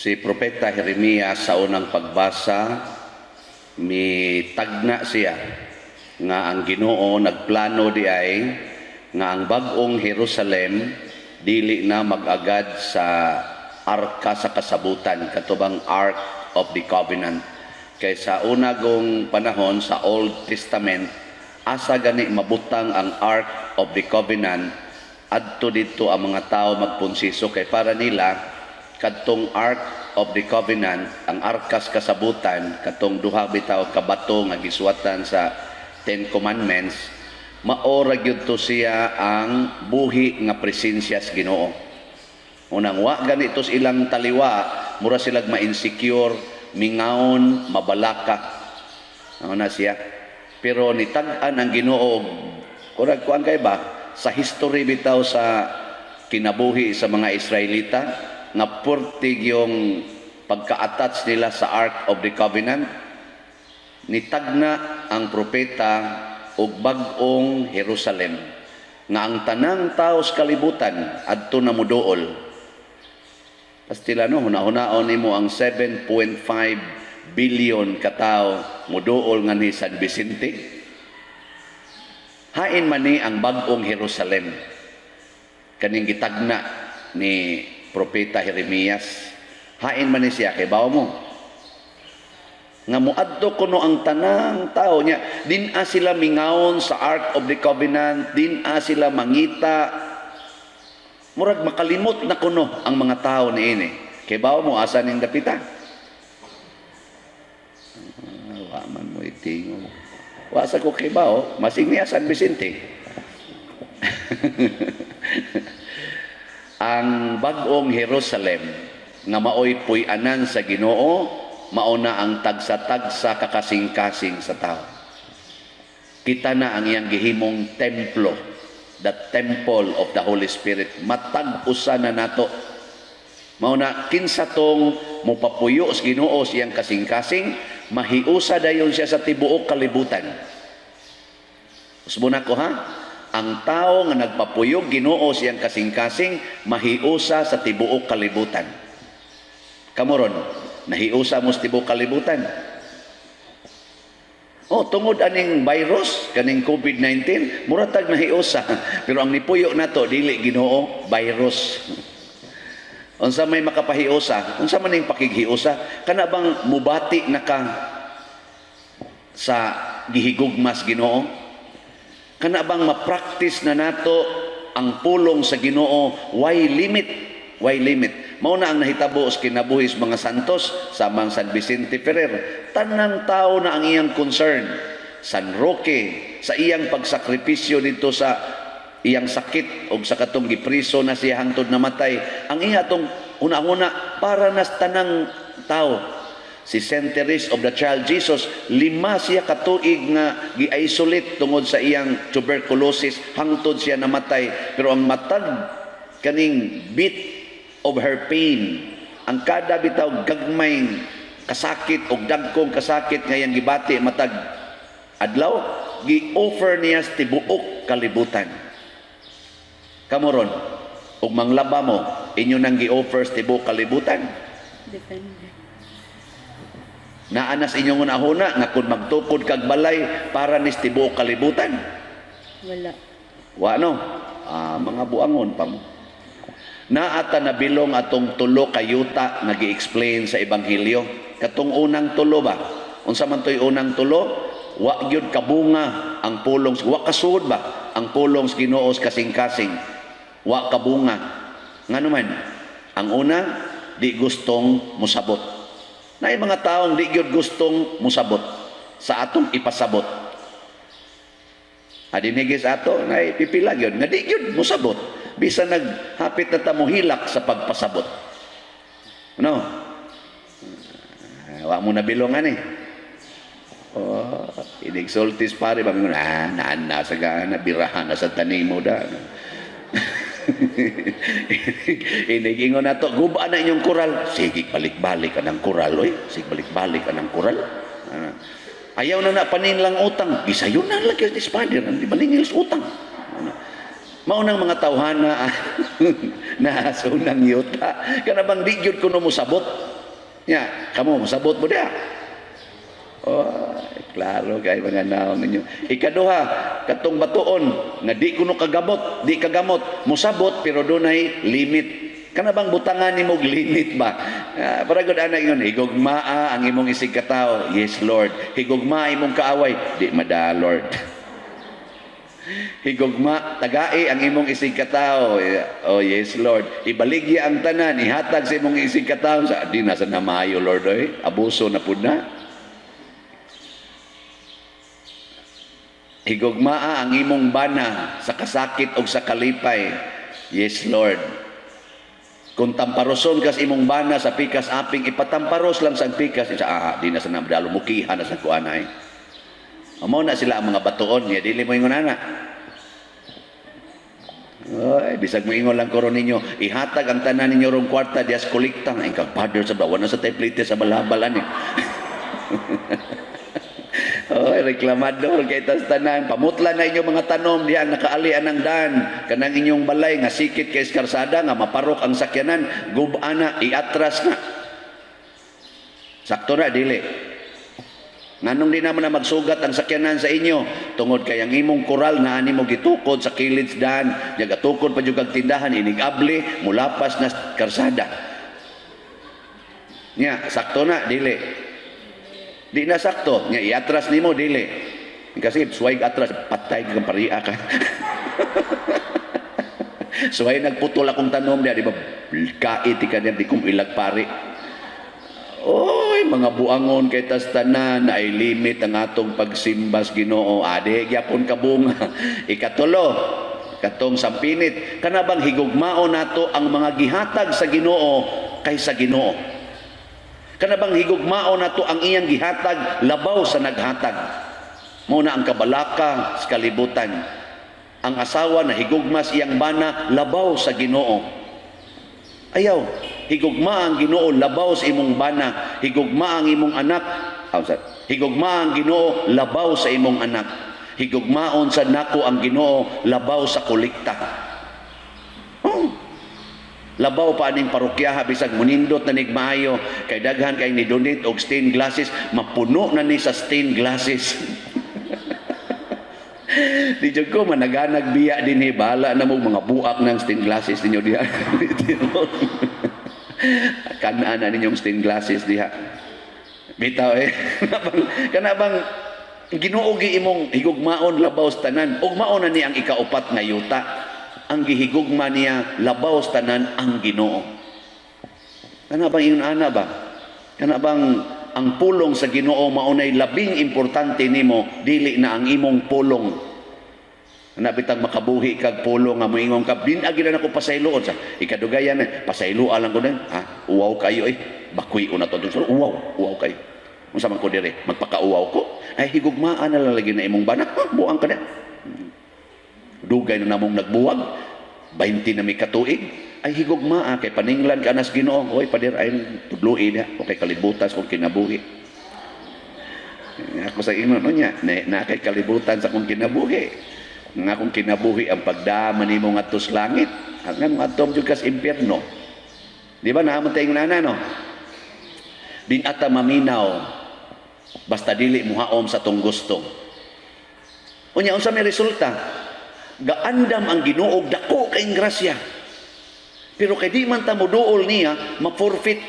Si Propeta Jeremias sa unang pagbasa, mitagna siya nga ang Ginoo nagplano di ay nga ang bag-ong Jerusalem dili na mag-agad sa arka sa kasabutan, katong Ark of the Covenant. Kay sa unagong panahon sa Old Testament, asa gani mabutang ang Ark of the Covenant, adto dito ang mga tao magpunsiso, kay para nila kadtong Ark of the Covenant, ang arkas kasabutan, katong duha bitaw ka bato nga gisuwatan sa Ten Commandments, mao ra gyud to siya ang buhi nga presensya sa Ginoo. Unang wa ganito sa ilang taliwa, mura silag ma-insecure, mingawon, mabalaka. Ano na siya. Pero nitag-an ang Ginoo, kurag kuan kay ba sa history bitaw sa kinabuhi sa mga Israelita nga purtig yung pagka-attach nila sa Ark of the Covenant, nitagna ang propeta og bag-ong Jerusalem nga ang tanang tao sa kalibutan adto na moduol. Pastila no, huna-hunaon nimo ang 7.5 billion katao moduol nga ni San Vicente. Hain man ni ang bag-ong Jerusalem kaning gitagna ni Propeta Jeremias? Hain man ni siya, kay bawo mo nga muadto kuno ang tanang tao niya, din-a sila mingawon sa Ark of the Covenant, din-a sila mangita, murag makalimot na kuno ang mga tao niini. Kay bawo mo asa ning dapita? Ah, wa man mo itingo. Wa sa ko kay bawo, masing niya San Vicente ang bag-ong Jerusalem nga maoy puy-anan sa Ginoo, mao na ang tagsa-tagsa kakasing-kasing sa tao. Kita na ang iyang gihimong templo, the temple of the Holy Spirit. Matag usa na nato. Mao na kinsa tong mopapuyo sa Ginoo sa iyang kasing-kasing, mahiusa dayon siya sa tibuok kalibutan. Usbon ako ha. Ang tao nga nagpapuyog Ginoo sa iyang kasing-kasing, mahiusa sa tibuok kalibutan. Kamo ron, nahiusa mo sa tibuok kalibutan? Oh, tungod aning virus kaning COVID-19, mura tag nahiusa. Pero ang nipuyo nato dili Ginoo, virus. Unsa may makapahiusa? Unsa man ning pakighiusa? Kana bang mubati na ka sa gihigugmas Ginoo? Kana bang ma-practice na nato ang pulong sa Ginoo? Why limit? Why limit? Mao na ang nahitabo sa kinabuhi sa mga santos samang San Vicente Ferrer. Tanang tao na ang iyang concern. San Roque, sa iyang pagsakripisyo dito sa iyang sakit og sa katong gipriso na siya hangtod namatay, ang iya tong una-una para nas tanang tao. Si Saint Therese of the Child Jesus, 5 siya katuig nga gi-isolate tungod sa iyang tuberculosis hangtod siya namatay, pero ang matag kaning beat of her pain, ang kada bitaw gagmay kasakit og dagkong kasakit nga iyang gibati matag adlaw, gi-offer niya sa tibuok kalibutan. Kamo ron, ug manglaba mo, inyo nang gi-offer sa tibuok kalibutan? Depende. Naa na sa inyong hunahuna nga kung magtukod kag balay para ni sa tibuok kalibutan? Wala. Wa no? Ah, mga buangon pa mo. Naata nabilong atong tulo ka yuta nga gi-explain sa Ebanghelyo. Katong unang tulo ba? Unsa man to'y unang tulo? Wa gyud kabunga ang pulong, wa kasuod ba ang pulong sa Ginoo sa kasing-kasing. Wa kabunga. Ngano man? Ang una, di gustong musabot. Naay mga taong di gyud gustong musabot sa atong ipasabot. Adinigis ato, nay pipila gyud nga di gyud musabot. Bisan naghapit na ta mohilak sa pagpasabot. No? Ah, wa mo nabilong ani. Oh, inigsultis pare ba mo ah naan na sa gana birahan na sa tanimo da. Inigingon na to, guba na inyong koral. Sige, balik-balik ka ng koral, oy. Sige, balik-balik ka ng koral. Ah. Ayaw na na paninlang utang. Gisayon na lagi ni Spider, hindi maningil sa utang. Ano? Mao nang mga tawhana na sa unang yuta. Kana bang di gyud kuno mosabot. Nya, kamo mosabot mo diha. Oh, klaro kay mga naong ninyo. Ikaduha, katong batuon nga di kuno kagamot, di kagamot, mosabot pero dunay limit. Kana bang butangan nimo og limit ba? Ah, para gud ana ingon, higugmaa ang imong isig katawo. Yes, Lord. Higugmaa imong kaaway, di mada, Lord. Higugma, tagai ang imong isig katawo. Oh, yes, Lord. Ibaligya ang tanan, ihatag sa imong isig katawo. Sa di na sa namayo, Lord, oy. Abuso na pud na. Higugmaa ang imong bana sa kasakit o sa kalipay. Yes, Lord. Kung tamparoson kas imong bana sa pikas aping, ipatamparos lang sa pikas. Sa, ah, di na sa namdalo, mukiha na sa kuanay. Amo na sila ang mga batuon niya, dili mo ingon ana. Ay, bisag mo ingon lang koro ninyo, ihatag ang tanan ninyo rong kwarta dias kolekta. Ay, kag father sa bawa na sa template sa balabal ani. Oy, reklamador kay tas tanan. Pamutla na inyong mga tanom diha nakaalian ang daan. Kanang inyong balay nga sikit kay eskarsada nga maparok ang sakyanan, gub-ana, iatras na. Sakto na dili. Nganong di naman na magsugat ang sakyanan sa inyo tungod kay ang imong koral na ani mo gitukod sa kilid sa daan, nya gatukod pa jud kag tindahan, inig-abli mulapas na karsada. Nya sakto na dili. Di na sakto, nya iatras nimo dili. Kasi suway atras, patay kang paria ka. Suway nagputol akong tanom diya, di ba? Kait ka niya, di kong ilag pari. Oy, mga buangon kay tas tanan ay limit ang atong pagsimbas Ginoo. Ade gyapon kabunga. Ikatulo, katong sampinit, kana bang higugmaon nato ang mga gihatag sa Ginoo kaysa Ginoo? Kana bang higugmaon nato ang iyang gihatag labaw sa naghatag? Mao na ang kabalaka sa kalibutan. Ang asawa na higugma sa iyang bana labaw sa Ginoo. Ayaw, higugma ang Ginoo labaw sa imong bana, higugma ang imong anak, higugma ang Ginoo labaw sa imong anak. Higugmaon sa nako ang Ginoo labaw sa kolekta. Oh. Labaw pa aning parokyaha bisag munindot na nig maayo kay daghan kay ni donate og stained glasses, mapuno na ni sa stained glasses. Di jud ko managanag biya dinhi, bahala na mo mga buak ng stained glasses ninyo diha. Kanaan na ninyong stained glasses diha. Bitaw eh. Kana bang Ginoo gi imong higugmaon labaw sa tanan, ug mao na ni ang ikaupat nga yuta. Ang gihigugma niya labaw sa tanan ang Ginoo. Kana bang ingon ana ba? Kana bang ang pulong sa Ginoo maunay labing importante nimo, dili na ang imong pulong? Ana bitang makabuhi kag pulong nga moingon ka, din-agi na nako pasayloon sa ikadugayan, pasayloa lang ko din. Ha, uwaw kayo eh. Bakwi na to. Uwaw, uwaw kayo. Unsa man ko dire, magpakauwaw ko. Ay higugmaan na lang lagi na imong bana. Ha, buang ka na. Dugay na namong nagbuwag. 20 na may katuig. Ay higugmaa kay paninglan ka nas Ginoo. Oy pader ay tudloi niya. Okay kalibutan sa kong kinabuhi. Ako sa ingon no niya, na kay kalibutan sa kong kinabuhi. Nga akong kinabuhi ang pagdama nimo ngadto sa langit. Hanggang ngadto jud kas impyerno. Di ba naamon tayong nana no? Din ata maminaw basta dili muhaom sa tong gusto. Unya unsa may resulta? Gaandam ang Ginoo dako kay grasya. Pero kay di man ta moduol niya, ma-forfeit.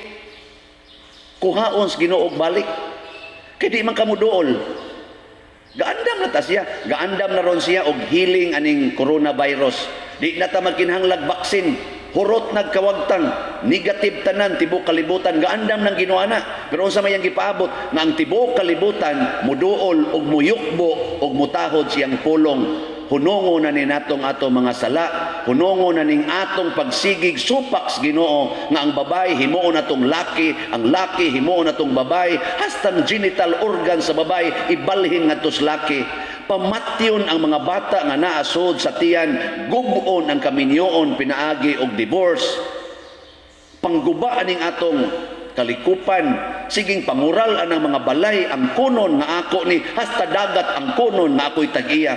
Kuhaon sa Ginoo balik. Kay di man ka moduol. Gaandam na ta siya. Gaandam na ron siya og healing aning coronavirus. Di na ta magkinahanglag vaccine. Hurot nagkawagtang, negative tanan tibuok kalibutan, gaandam ng Ginoo na. Pero unsa may ang gipaabot nga ang tibuok kalibutan muduol og muyukbo og mutahod siyang pulong. Hunongo na ni natong ato mga sala, hunongo na ning atong pagsigig supak sa Ginoo nga ang babae himuon natong laki, ang laki himuon natong babae, hastang genital organ sa babae ibalhin ngadto sa laki. Pamatyon ang mga bata nga naa sud sa tiyan, gub-on ang kaminyoon pinaagi og divorce. Pangguba aning atong kalikupan, siging pangural anang mga balay ang kunon nga ako ni, hasta dagat ang kunon nga ako'y tag-iya.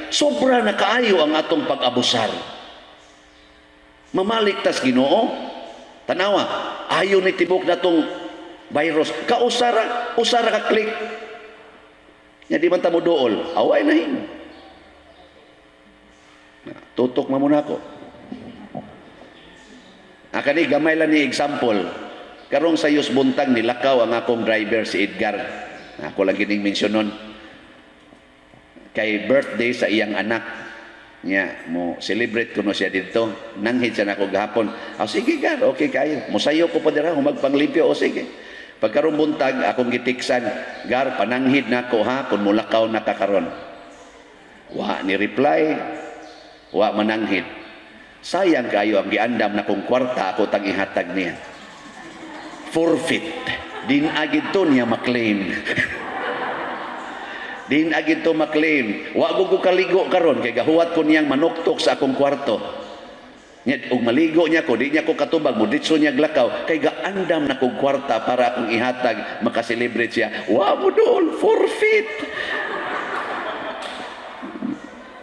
Sobra na kaayo ang atong pag-abusar. Mamaliktas Ginoo. Tanawa, ayo ni tibok natong Virus kausara, usara ka click. Nya di man ta mo duol, away na himo. Tutok man mo nako. Ah, kani gamay lang ni example. Karong sayos buntag, nilakaw ang akong driver, si Edgar. Ako lang gining mensyonon. Kay birthday sa iyang anak. Nya mo celebrate kuno siya didto. Nanghid siya nako gahapon. "Ah, sige Gar, okay kayo. Musayo ko pa dira, magpanglimpyo o sige." Pagkarong buntag, akong gitiksan, "Gar, pananghid nako ha kung mulakaw na ka karon." Wa ni reply, wa mananghid. Sayang kayo ang giandam na kong kwarta, ako tang ihatag niya. Forfeit. Din agid to niya maklaim. Din agid to maklaim. Wa ko kaligo karon kay gahuwat ko niyang manuktok sa akong kwarto. Nya ug maligo niya ko, di niya ko katubag, mo ditso niya glakaw kay gaandam na kog kwarta para akong ihatag makaselebrate siya. Wa mo dool, forfeit.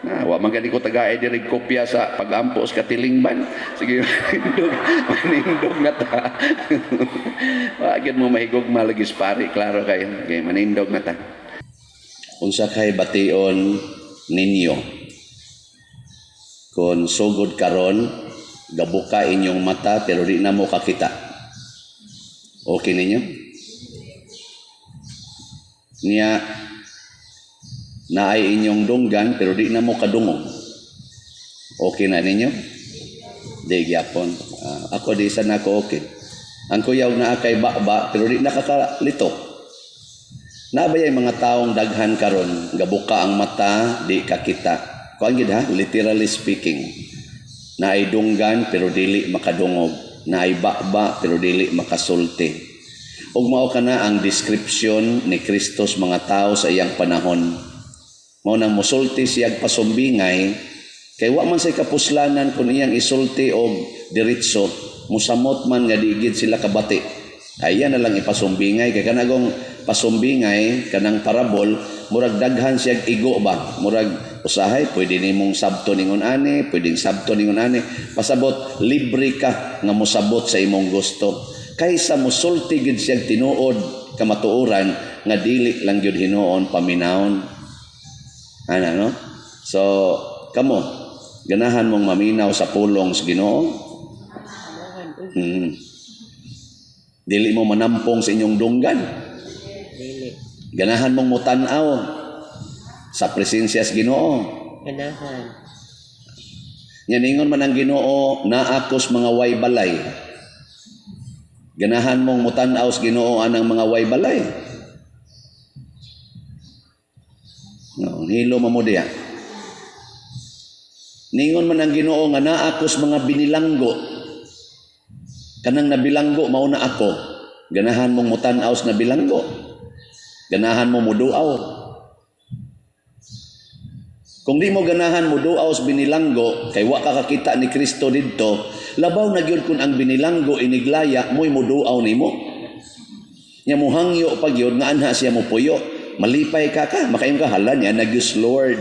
Na, wa man gani ko tagaay diri kopya sa pag-ampo sa katilingban. Sige, manindog, manindog na ta. Wa gyud mo mahigugma lagi sa pari, klaro kayo. Okay, manindog na ta. Unsa kay bation ninyo kung sugod karon gabuka inyong mata pero di na mo kakita? Okay ninyo? Niya naay inyong dunggan pero di na mo kadungog. Okay na ninyo? Di gyapon. Ah, ako di sa nako okay. Ang kuyaw naa kay baba pero di nakakalitok. Naa ba mga taong daghan karon gabuka ang mata, di kakita? Kuan gid ha, literally speaking. Naay dunggan pero dili makadungog, naay baba pero dili makasulti. Ug mao kana ang description ni Kristo sa mga tao sa iyang panahon. Mao nang musulti siyag pasumbingay kay wa man say kapuslanan kung iyang isulti og diretso, musamot man nga di gid sila kabati. Ay na lang ipasumbingay kay kanagong pasumbingay, kanang parabol, murag daghan siyag igo ba, murag usahay pwede nimong sabto ningon ani, pwedeng sabto ningon ani, pasabot libre ka nga mosabot sa imong gusto kaysa musulti gid siyag tinuod kamatuoran nga dili lang gyud hinuon paminawon ana, no? So kamo, ganahan mong maminaw sa pulong sa Ginoo? Dili mo manampong sa inyong dunggan? Dili. Ganahan mong mutan-aw sa presensya sa Ginoo? Ganahan. Nya ningon man ang Ginoo, "Naa akos mga way balay." Ganahan mong mutan-aw sa Ginoo anang mga way balay? No, hilo mo diya. Ningon man ang Ginoo nga naa akos mga binilanggo. Kanang nabilanggo mao na ako. Ganahan mong mutan-aw sa nabilanggo? Ganahan mo muduaw? Kung di mo ganahan muduaw sa binilanggo kay wa ka kakita ni Kristo didto, labaw na gyud kun ang binilanggo iniglaya mo'y muduaw nimo. Nya muhangyo pa gyud nga anha siya mopuyo. Malipay ka ka, makaingon ka, "Hala niya na Diyos Lord."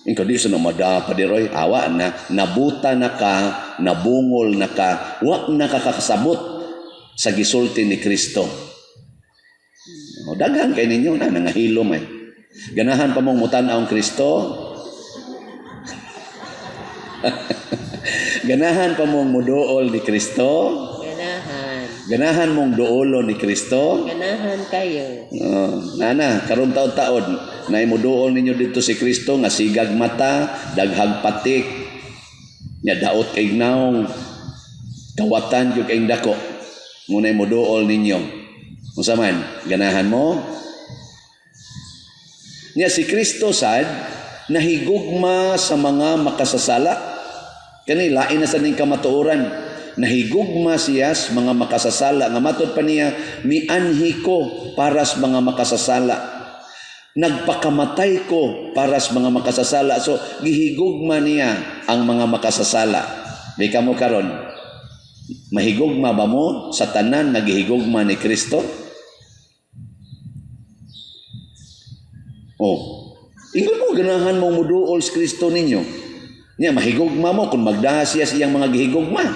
Ingon di sa mada pa diroy, awa na, nabuta na ka, nabungol na ka, wa na ka kakasabot sa gisulti ni Kristo. O, daghan kay ninyo na nangahilom ay. Ganahan pa mong mutan-aw ang Kristo? Ganahan pa mong muduol ni Kristo? Ganahan. Ganahan mong duolo ni Kristo? Ganahan kayo. Oh, nana, karong taon-taon, na imuduol ninyo dito si Kristo nga sigag mata, daghag patik, nya daot kay naong, kawatan gyud kay dako. Muna imuduol ninyo. Unsa man, ganahan mo? Nya si Kristo sad nahigugma sa mga makasasala. Kani lain na sa ning kamatuoran. Nahigugma siya sa mga makasasala nga matod pa niya, "Mianhi ko para sa mga makasasala. Nagpakamatay ko para sa mga makasasala." So gihigugma niya ang mga makasasala. Di kamo karon, mahigugma ba mo sa tanan nga gihigugma ni Kristo? Oh, ingon mo ganahan mong muduol sa Kristo ninyo. Nya mahigugma mo kung magdaha siya sa iyang mga gihigugma.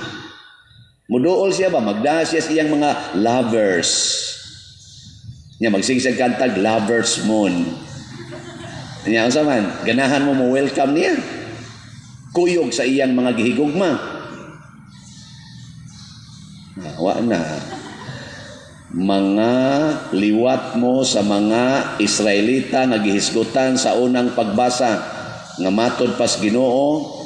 Muduol siya ba, magdaha siya sa iyang mga lovers. Nya magsige siya kantag "Lovers Moon". Nya unsa man, ganahan mo mo welcome niya? Kuyog sa iyang mga gihigugma. Ah, wa na. Mga liwat mo sa mga Israelita nga gihisgutan sa unang pagbasa nga matod pas Ginoo,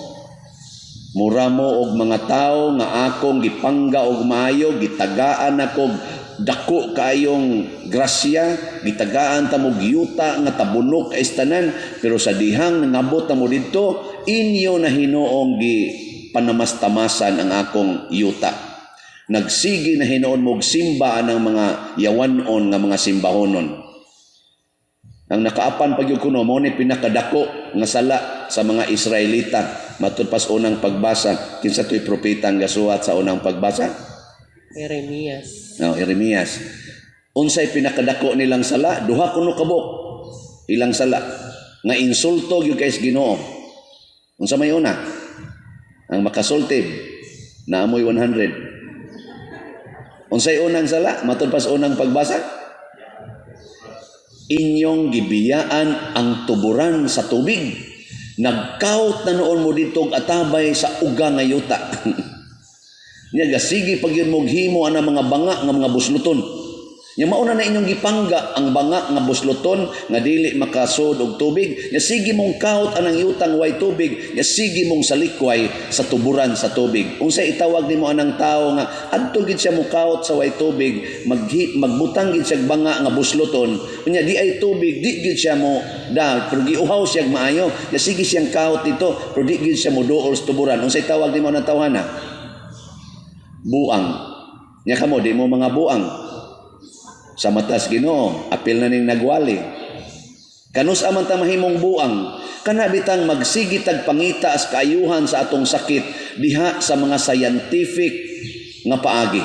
mura mo og mga tawo nga akong gipangga og maayo, gitagaan ako dako kaayong grasya, gitagaan ta mo yuta nga tabunok kay tanan, pero sa dihang nangabot na mo didto, inyo na hinuong gi panamastamasan ang akong yuta. Nagsige na hinuon mo simba ang mga yawanon nga mga simbahonon. Ang nakaapan pag kuno mo ni pinakadako nga sala sa mga Israelita matud pas unang pagbasa. Kinsa to'y propeta ang gasuwat sa unang pagbasa? Jeremias. No, Jeremias. Unsay pinakadako nilang sala? Duha kuno kabuk ilang sala nga insulto gyud kay Ginoo. Unsa may una? Ang makasulti naamoy 100. Unsay unang sala matud pas unang pagbasa? Inyong gibiyaan ang tuburan sa tubig. Nagkaut na noon mo dito atabay sa uga nga yuta. Nya gasige pag yun mo himo ana mga banga nga mga busluton. Nya mauna na inyong gipangga ang banga nga busluton nga dili makasod og tubig. Nya sige mong kaut anang yutang way tubig. Nya sige mong salikway sa tuburan sa tubig. Unsay itawag nimo anang tawo nga adto gid siya mokaut sa way tubig, magbutang gid siya banga nga busluton. Unya di ay tubig, di gid siya mo da, pero giuhaw siya maayo. Nya sige siyang kaut dito, pero di gid siya moduol sa tuburan. Unsay tawag nimo anang tawhana? Buang. Nya kamo di mo mga buang. Sa matas Ginoo, apil na ning nagwali. Kanus aman ta mahimong buang? Kana bitang magsige tag pangita as kaayuhan sa atong sakit diha sa mga scientific nga paagi.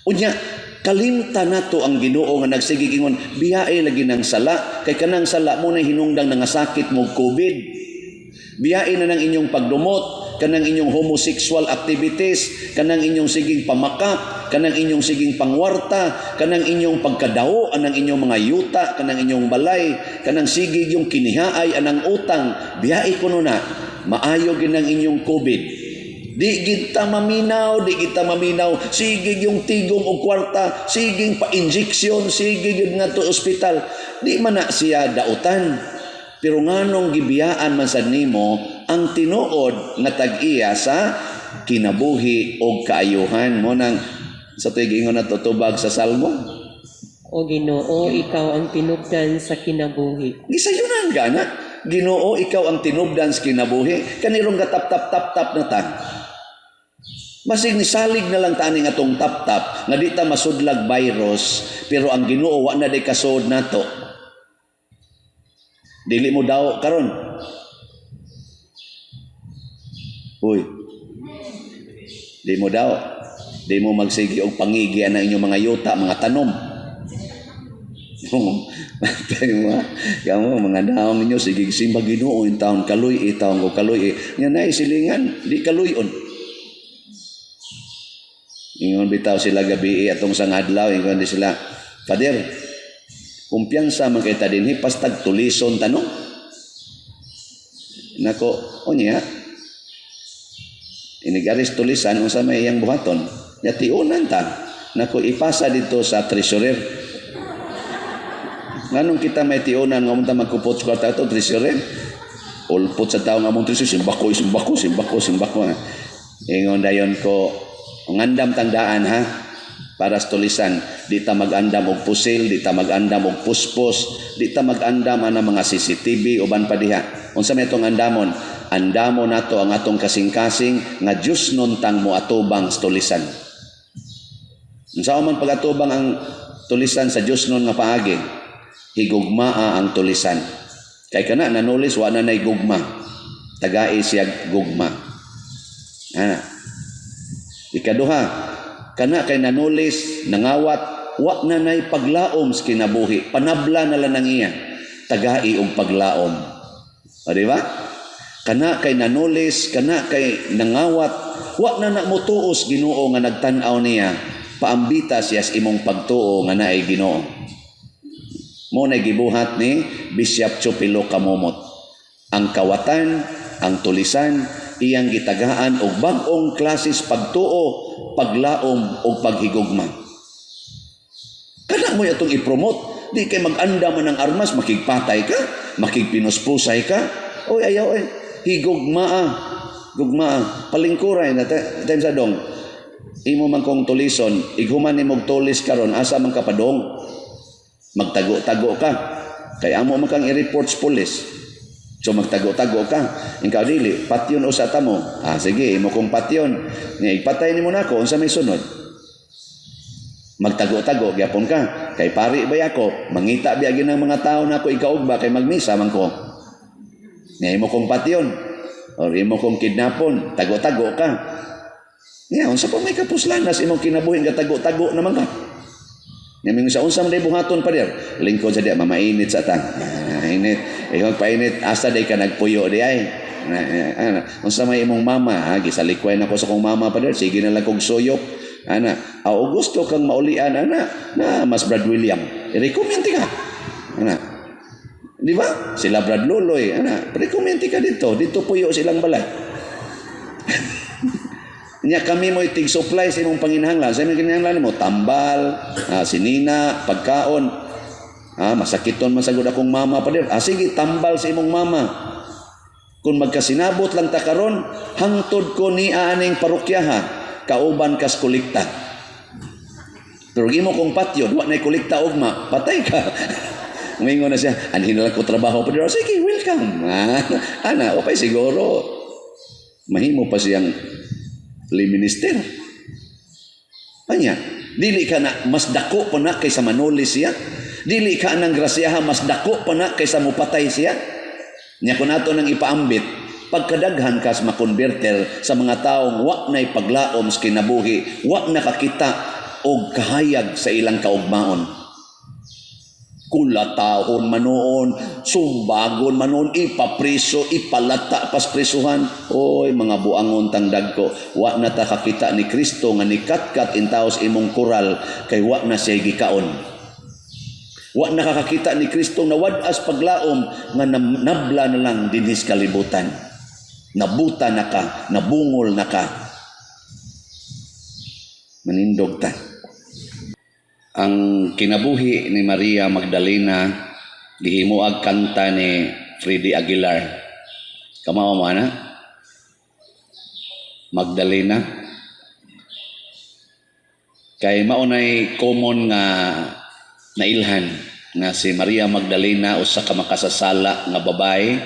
Unya kalimta nato ang Ginoo nga nagsige ingon, biyae lagi ng sala kay kanang sala mo na hinungdang nangasakit mo COVID. Biyae na ng inyong pagdumot, kanang inyong homosexual activities, kanang inyong siging pamakak, kanang inyong siging pangwarta, kanang inyong pagkadao, anang inyong mga yuta, kanang inyong balay, kanang sige yung kinihaay anang utang, biyae kuno na, maayo gid ang inyong COVID. Di gid ta maminaw, di gid ta maminaw, sige yung tigom og kwarta, sige pa-injection, sige gyud nga to ospital. Di man na siya dautan. Pero nganong gibiyaan man sad nimo ang tinuod nga tag-iya sa kinabuhi og kaayuhan mo nang sa tuig ingon na tutubag sa Salmo? O Ginoo, ikaw ang tinubdan sa kinabuhi. Gisayunan gana. Ginoo, ikaw ang tinubdan sa kinabuhi. Kanirong gatap-tap-tap-tap na ta. Basig ni salig na lang taning atong tap-tap nga di ta masudlag virus, pero ang Ginoo wa na di kasod nato. Dili mo daw karon. Uy. Di mo daw. Di mo magsige og pangigi ang inyong mga yuta, mga tanom. Tayo mo, kamo mga daong ninyo sige simba Ginoo in taon kaloy e taon ko kaloy e. Nya nay silingan di kaloyon. Ingon bitaw sila gabi atong sang adlaw, ingon di sila, "Father, kumpiyansa man kay ta dinhi pastag tulison tanong." Nako, unya inigaris tulisan, unsa may iyang buhaton? Nya tiunan ta. Nako, ipasa dito sa treasurer. Nganong kita may tiunan nga munta magkupot sa kwarta ato treasurer? Ulpot sa tao nga mong treasurer, simbako, simbako, simbako, simbako. Ingon dayon ko, ngandam tandaan ha, para sa tulisan, di ta mag-andam og pusil, di ta mag-andam og puspos, di ta mag-andam ana mga CCTV uban pa diha. Unsa may itong andamon? Andamon nato ang atong kasing-kasing nga Diyos nun tang moatubang sa tulisan. Unsa man pagatubang ang tulisan sa Diyos nun nga paagi? Higugmaa ang tulisan. Kay kana nanulis wa na nay gugma. Tagai siya gugma. Ana. Ikaduha, kana kay nanulis, nangawat, wa na nay paglaom sa kinabuhi. Panabla na lang ang iya. Tagai og paglaom. O, di ba? Kana kay nanulis, kana kay nangawat, Wa na na motuos Ginoo nga nagtan-aw niya, paambita siya sa imong pagtuo nga naay Ginoo. Mao na gibuhat ni Bishop Chupilo Camomot. Ang kawatan, ang tulisan, iyang gitagaan og bag-ong klases pagtuo, paglaom og paghigugma. Kana mo atong i-promote. Di kay mag-anda man ng armas, makigpatay ka, makigpinuspusay ka. Oy, ayaw eh. Higugmaa. Gugmaa. Palingkuray na time sa dong. Imo man kong tulison, ighuman nimo og tulis karon, asa man ka padong? Magtago-tago ka. Kay amo man kang i-report sa police. So magtago-tago ka. Ikaw dili, patyon usa ta mo. Ah, sige, imo kong patyon. Nya ipatay nimo nako, unsa may sunod? Magtago-tago gyapon ka. Kay pari ba ako, mangita biya gyud ng mga tao nako ikaugba kay magmisa man ko. Nya imo kong patyon or imo kong kidnapon, tago-tago ka. Nya unsa pa may kapuslanas imong kinabuhi nga tago-tago naman ka? Nya mingon sa unsa man day buhaton, pader? Lingkod sa diya, mamainit sa ta. Ah, init. Ikaw painit, asa day ka nagpuyo di ay? Na, ana, unsa may imong mama? Ha, gisalikway na ko sa kong mama, pader. Sige na lang kog suyok. Ana, o gusto kang maulian ana na mas Brad William. I-recommend ka. Ana. Di ba? Sila Brad Loloy, ana, recommend ka dito. Dito puyo silang balay. Nya kami mo tig supply sa imong panginahanglan. Sa imong kinahanglan mo tambal, sinina, pagkaon. Masakiton man sagud akong mama, pader. Ah, sige, tambal sa imong mama. Kung magkasinabot lang ta karon, hangtod ko ni aning parokyaha, kauban kas kolekta. Pero imo kong patyon, wa nay kolekta ugma, patay ka. Umingon na siya, anhin na lang ko trabaho, pader. Sige, welcome. Ana, okay siguro. Mahimo pa siyang lay minister. Anya, dili ka na mas dako pa na kaysa manuli siya. Dili ka nang grasyaha mas dako pa na kaysa mupatay siya. Nya kun ato nang ipaambit, pagkadaghan kas makonverter sa mga taong wa na'y paglaom sa kinabuhi, wa nakakita og kahayag sa ilang kaugmaon. Kulatahon man noon, sumbagon man noon, ipapriso, ipalata pas prisuhan. Oy, mga buangon tang dagko, wa na ta kakita ni Kristo nga nikatkat intaos imong koral kay wa na siya gikaon. Wa nakakakita ni Kristo nawad-as paglaom nga nabla na lang dinhis kalibutan. Nabuta na ka, nabungol na ka. Manindog ta. Ang kinabuhi ni Maria Magdalena gihimuag kanta ni Freddie Aguilar. Kamao mo ana? Magdalena. Kay mao nay common nga nailhan nga si Maria Magdalena usa ka makasasala nga babae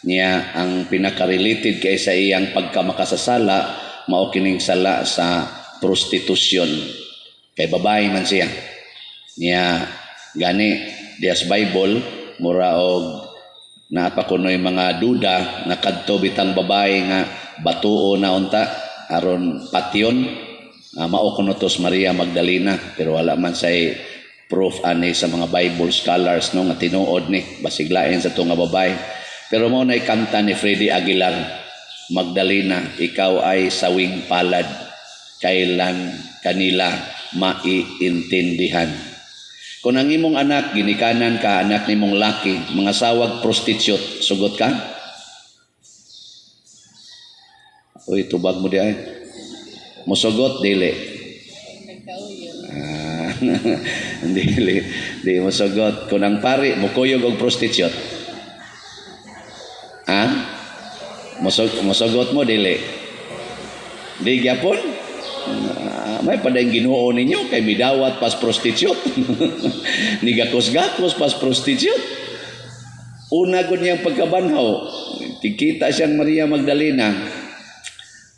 niya. Ang pinaka-related kay sa iyang pagkamakasasala mao kining sala sa prostitution kay babae man siya niya. Gani dias Bible mura og naa pa kunoy mga duda nga kadto bitang babae nga batuo na unta aron patyon, mao kuno to si Maria Magdalena, pero wala man say proof ani sa mga Bible scholars, no, nga tinuod ni, basig lain sa to nga babae. Pero mao nay kanta ni Freddie Aguilar, "Magdalena, ikaw ay sawing palad, kailan kanila maiintindihan?" Kung ang imong anak, ginikanan ka, anak nimong laki, mangasawag prostitute, sugot ka? Uy, tubag mo di ay. Musugot, dili? Ah, dili. Di mo sugot. Kung ang pari, mukuyog og prostitute. Ha? Musugot mo, dili? Di gyapon? Ah, may padayong Ginoo ninyo kay midawat pas prostitute. Nigakos-gakos pas prostitute. Una gud niyang pagkabanhaw, tikita siyang Maria Magdalena.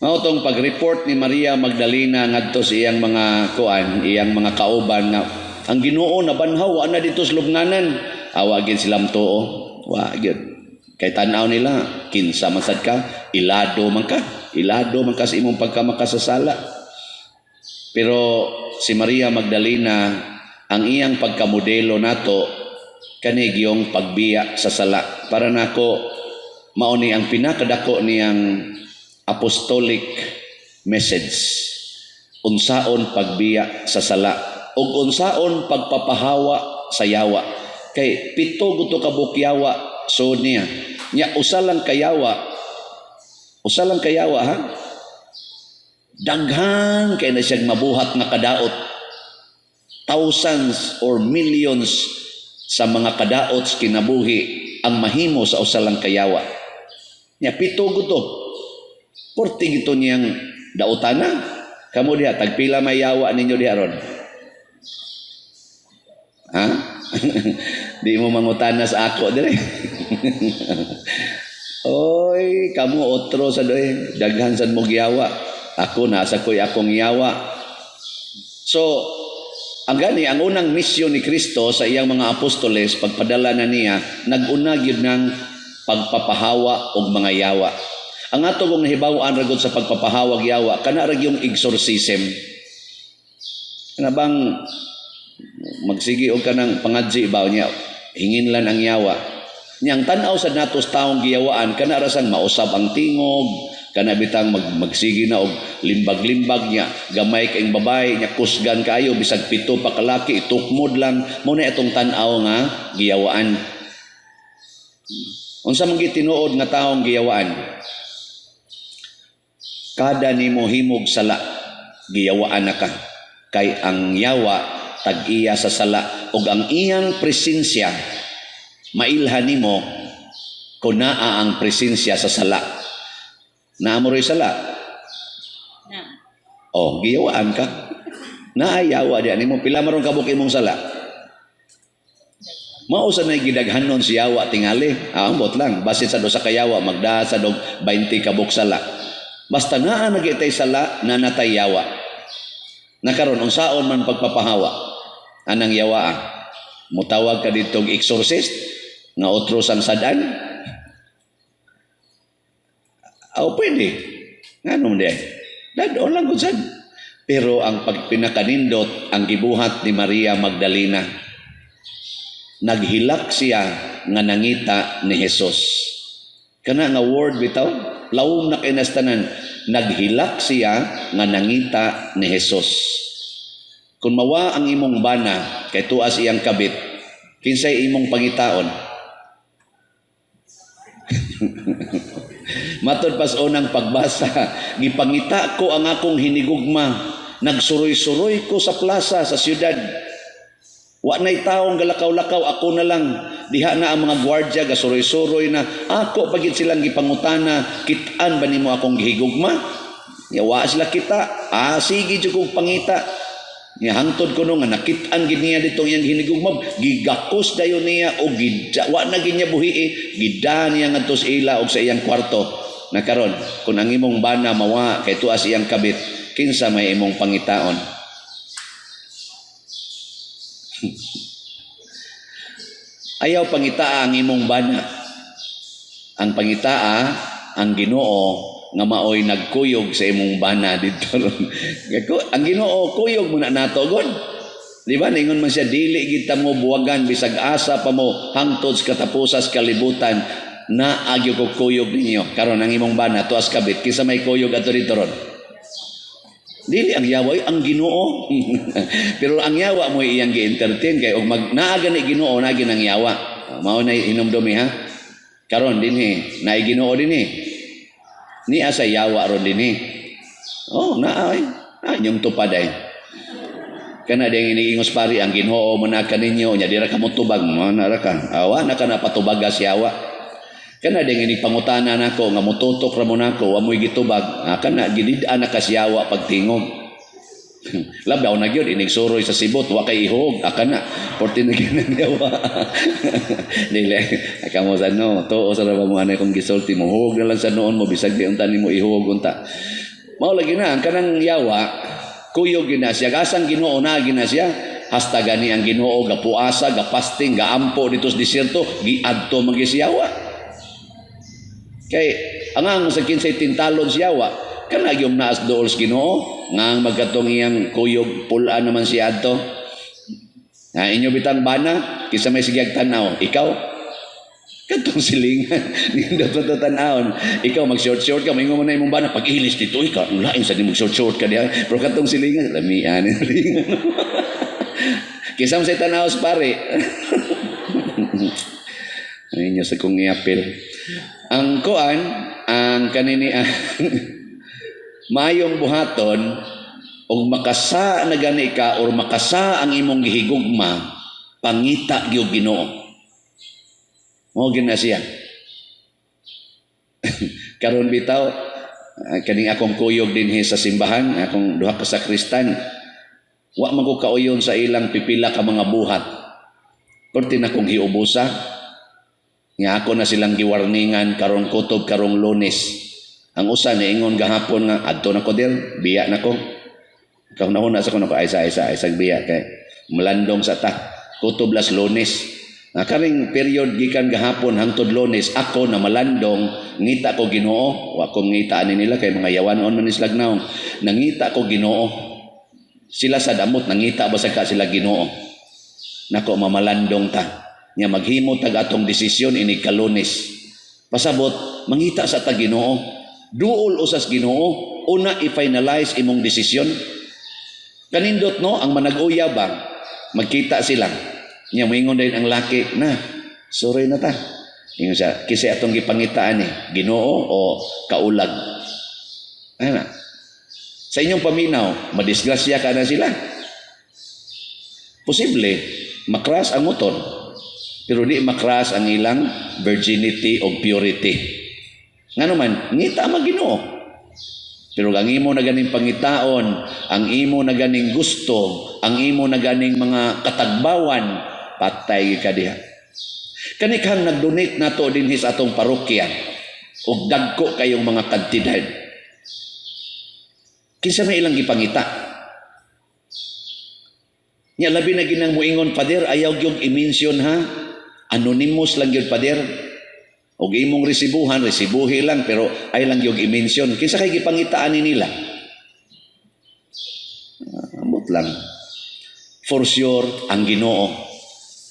Mao tong pag-report ni Maria Magdalena ngadto sa iyang mga kuan, iyang mga kauban nga ang Ginoo nabanhaw, wa na dito sa lubnganan. Awa gyud sila tuo. Wa gyud. Kay tan-aw nila, kinsa man sad ka, ilado man ka. Ilado man ka sa imong pagkamakasasala. Pero si Maria Magdalena, ang iyang pagkamodelo nato kani gyung pagbiya sa sala. Para nako mao ni ang pinakadako niyang apostolic message. Unsaon pagbiya sa sala ug unsaon pagpapahawa sa yawa. Kay 7 guto ka buok yawa so niya. Nya usa lang kayawa. Usa lang kayawa ha. Daghan kay na siyang mabuhat nga kadaot. Thousands or millions sa mga kadaot sa kinabuhi ang mahimo sa usa lang kayawa. Nya 7 guto. Porti gito niyang daotana. Kamo diha tagpila may yawa ninyo diha ron? Ha? Di mo mangutana sa ako dire. Oy, kamo otro sa doy, daghan sad mo giyawa. Ako nasa ko'y akong yawa. So, ang gani, ang unang misyon ni Kristo sa iyang mga apostoles, pagpadala na niya, nag-una gyud ng pagpapahawa og mga yawa. Ang ato kong nahibaw-an ragod sa pagpapahawag yawa, kana ra yung exorcism. Kana bang magsigi og kanang pangadji ba niya, hinginlan ang yawa. Niyang tan-aw sa nato sa taong giyawaan, kana ra sang mausab ang tingog, kana bitang magsigi na og limbag-limbag niya, gamay kaing babae niya, kusgan kaayo bisag 7 pa kalaki, itukmod lang mo na itong tan-aw nga giyawaan. Unsa man gitinuod nga taong giyawaan? Kada nimo himog sala, giyawaan na ka. Kay ang yawa tag-iya sa sala ug ang iyang presensya mailhan nimo kung naa ang presensya sa sala. Naa mo ro'y sala? Na. Oh, giyawaan ka. Naayawa diyan nimo pila maron kabuk imong sala. Mao sa nay gidaghanon si yawa tingali. Ah, ambot lang basin sa 2 ka yawa magda sa dog 20 kabuk sala. Basta naa nagitay sala, nanatay yawa. Nakaron unsaon man pagpapahawa anang yawa ah. Mutawag ka dito og exorcist nga otro sang sadan. Aw pwede. Ngano man di? Dadon lang gud sad. Pero ang pagpinakanindot ang gibuhat ni Maria Magdalena. Naghilak siya nga nangita ni Jesus. Kana nga word bitaw, lawom na kay nastanan. Naghilak siya nga nangita ni Jesus. Kung mawa ang imong bana kay tuas iyang kabit, kinsay imong pangitaon? Matod pas unang pagbasa, gipangita ko ang akong hinigugma, nagsuroy-suroy ko sa plaza sa siyudad. Wa na'y taong galakaw-lakaw, ako na lang. Diha na ang mga gwardya, gasuroy-suroy na. Ako pagid silang gipangutana, kit-an ba nimo akong gihigugma? Ya, wa sila kita. Ah, sige jud kong pangita. Nya hangtod ko no nga nakit-an gid niya ditong iyang hinigugma, gigakos dayon niya o gida, wa na gid niya buhi, gida niya ngadto sa ila og sa iyang kwarto. Na karon, kun ang imong bana mawa kay tuas iyang kabit, kinsa may imong pangitaon? Ayaw pangitaa ang imong bana. Ang pangitaa ang Ginoo nga maoy nagkuyog sa imong bana didto ron. Ang Ginoo kuyog mo na nato god. Di ba ningon man siya dili gid ta mo buwagan bisag asa pa mo hangtod sa katapusas kalibutan na agyo ko kuyog ninyo. Karon ang imong bana tuas kabit kinsa may kuyog adto didto ron? Dili ang yawa, ang Ginoo. Pero ang yawa mo iyang gi-entertain kay og mag naa gani Ginoo naa ang yawa. Mao na hinumdumi ha. Karon dinhi, naay Ginoo dinhi. Niya sa yawa ron dinhi. Oh, naa ay. Ah, inyong tupad ay. Kana ding iniingos pari ang Ginoo mo na kaninyo nya dira ka mo tubag mo na ra ka. Awa na ka na patubaga si yawa. Kana ding ini pangutana nako nga motutok ra mo nako wa moy gitubag. Ah, kana gidid-an na ka si yawa pagtingog. Labaw na gyud inig suroy sa sibot wa kay ihog. Ah, kana porti na gyud ang yawa. Dili kamo sa no tuo sa ra ba mo anay kung gisulti mo huog na lang sa noon mo bisag di unta nimo ihog unta. Mao lagi na ang kanang yawa kuyog gina siya asang Ginoo na gina siya hasta gani ang Ginoo gapuasa gapasting gaampo dito sa disyerto giadto man gyud siya yawa. Kay ang ang sa kinsay tintalon siya yawa kana gyud naas dool sa Ginoo nga ang magkatong iyang kuyog pula naman siya adto. Na inyo bitang bana kinsa may sigag tan-aw ikaw Katong silingan, nindot pa tan-awon. Ikaw mag-short-short ka, maingon mo na imong bana, pag-ilis dito, ikaw, ang lain sa di mag-short-short ka diha. Pero katong silingan, lamian, silingan. Kisa mo sa tanaw sa pare. Ayun sa kong iapil. Ang kuan, ang kanini ang maayong buhaton, og makasa na gani ka or makasa ang imong gihigugma, pangita gyud Ginoo. Mao gyud na siya. Karon bitaw, kaning akong kuyog dinhi sa simbahan, akong duha ka sakristan, wa man ko kauyon sa ilang pipila ka mga buhat. Perti na kong hiubusa, nga ako na silang giwarningan karong kutob karong Lunes. Ang usa niingon gahapon nga adto na ko dir, biya na ko. Kahuna-huna sa kuno ko ay sa ay sa ay sa biya kay malandong sa ta. Kutob las Lunes. Nga karing period gikan gahapon hangtod Lunes ako na malandong, ngita ko Ginoo, wa ko ngita ani nila kay mga yawan-on man ni naong. Nangita ko Ginoo. Sila sa damot nangita basag ka sila Ginoo. Nako mamalandong ta. Nya maghimo tag atong desisyon inig ka-Lunes. Pasabot mangita sa ta Ginoo. Duol usas Ginoo, una i-finalize imong desisyon. Kanindot no ang manag-uya ba magkita sila. Nya moingon din ang laki na sorry na ta. Ingon siya, kasi atong gipangitaan ni Ginoo o kaulag. Ano na? Sa inyong paminaw, madisgrasya ka na sila. Posible, makras ang motor. Pero di makras ang ilang virginity o purity. Nga naman, ngita ang Ginoo. Pero ang imo na ganing pangitaon, ang imo na ganing gusto, ang imo na ganing mga katagbawan, patay ka diha. Kanikhang nag-donate nato dinhi sa atong parokya og dagko kayong mga kantidad. Kinsa may ilang gipangita? Nya labi na ginang muingon, "Pader, ayaw gyud i-mention ha. Anonymous lang gyud, pader. Og imong resibuhan, resibuhi lang pero ay lang gyud i-mention." Kinsa kay gipangitaan ni nila? Ah, ambot lang. For sure, ang Ginoo.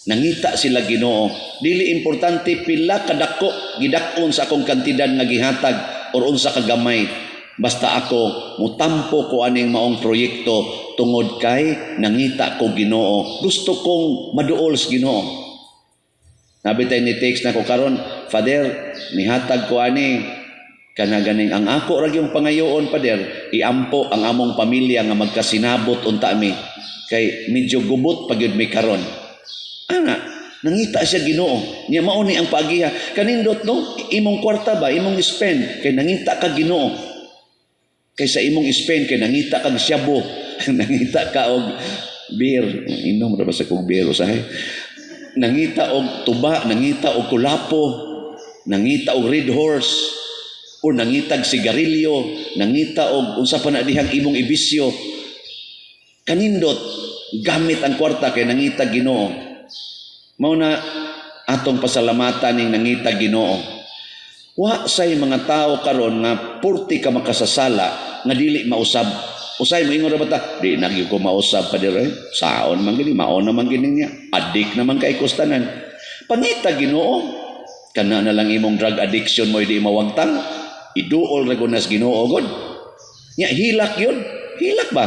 Nangita sila Ginoo. Dili importante pila kadako gidak-on sa akong kantidad nga gihatag or unsa ka gamay. Basta ako mutampo ko aning maong proyekto tungod kay nangita ko Ginoo. Gusto kong maduol sa Ginoo. Nabitay ni text na ko karon, "Father, nihatag ko ani kana ganing ang ako ra yung pangayoon, Father, iampo ang among pamilya nga magkasinabot unta mi kay medyo gubot pa gyud mi karon." Ana, nangita siya Ginoo. Nya mao ni ang paagiha. Kanindot no, imong kwarta ba, imong spend kay nangita ka Ginoo. Kay sa imong spend kay nangita kag syabo, nangita ka og beer, inom ra ba sa kog beer usahay. Nangita og tuba, nangita og kulapo, nangita og Red Horse, o nangitag sigarilyo, nangita og unsa pa na dihang imong ibisyo. Kanindot gamit ang kwarta kay nangita Ginoo. Mao na atong pasalamatan ning nangita Ginoo. Wa say mga tao karon nga purti ka makasasala nga dili mausab. Usay mo ingon ra ba ta? Di na gyud ko mausab pa dire. Saon man gini, mao na man gini niya. Adik naman kay kustanan. Pangita Ginoo. Kana na lang imong drug addiction mo di mawagtang. Iduol ra gud nas Ginoo god. Nya hilak yun. Hilak ba?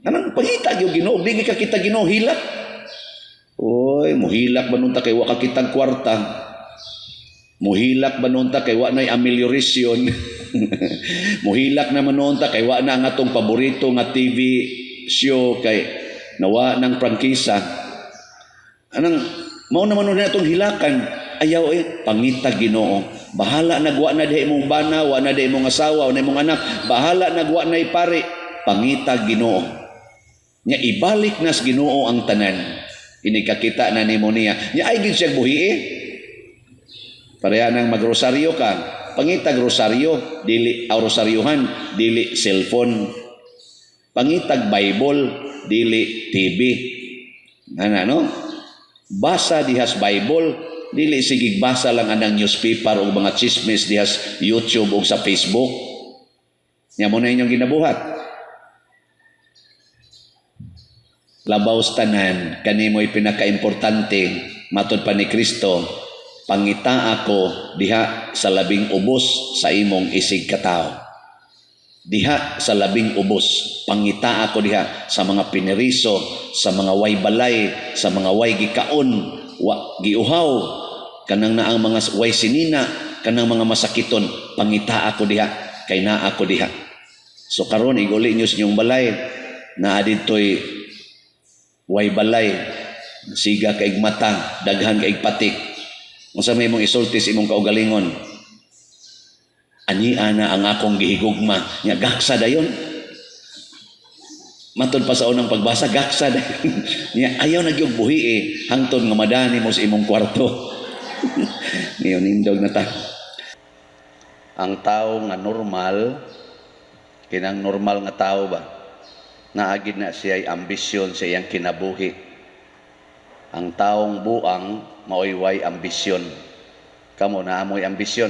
Anang pangita gyud Ginoo, di ka kita Ginoo hilak. Oy, muhilak ba nun ta kay wa ka kitang kwarta? Muhilak ba nun ta kay wa na'y amelioration? Muhilak naman noon ta kay wa na ang atong paborito nga TV show kay nawa ng prangkisa. Anang mao naman nun atong hilakan. Ayaw eh, pangita Ginoo. Bahala nagwa na di imong bana, wa na di imong asawa, wa na imong anak. Bahala nagwa na pare, pangita Ginoo. Nya ibalik nas Ginoo ang tanan. Inikakita na nimo niya. Nya ay gid siya buhi eh. Pareha nang magrosaryo ka. Pangitag rosaryo, dili aw rosaryohan, dili cellphone. Pangitag Bible, dili TV. Ana no? Basa dihas Bible, dili sigig basa lang anang newspaper o mga chismis dihas YouTube o sa Facebook. Nya mo na inyong ginabuhat. Labaw sa tanan, kanimo'y pinakaimportante, matod pa ni Kristo, Pangita ako diha sa labing ubos sa imong isig katawo. Diha sa labing ubos, pangita ako diha sa mga pineriso, sa mga way balay, sa mga way gikaon, wa giuhaw, kanang naang mga way sinina, kanang mga masakiton, pangita ako diha, kay naa ako diha. So karon iguli niyo sa inyong balay, naa didto'y way balay, siga kaig mata, daghan kaig patik. Unsa may imong isulti sa imong kaugalingon? Ani ana ang akong gihigugma nya, gaksa dayon. Matod pa sa unang pagbasa, gaksa dayon. Nya ayaw na gyud buhi eh, hangtod nga madani mo sa imong kwarto. Ngayon nindog na ta. Ang tao nga normal, kinang normal nga tao ba, naagid na siya ambisyon sa iyang kinabuhi. Ang taong buang maoy way ambisyon. Kamo, naa moy ambisyon?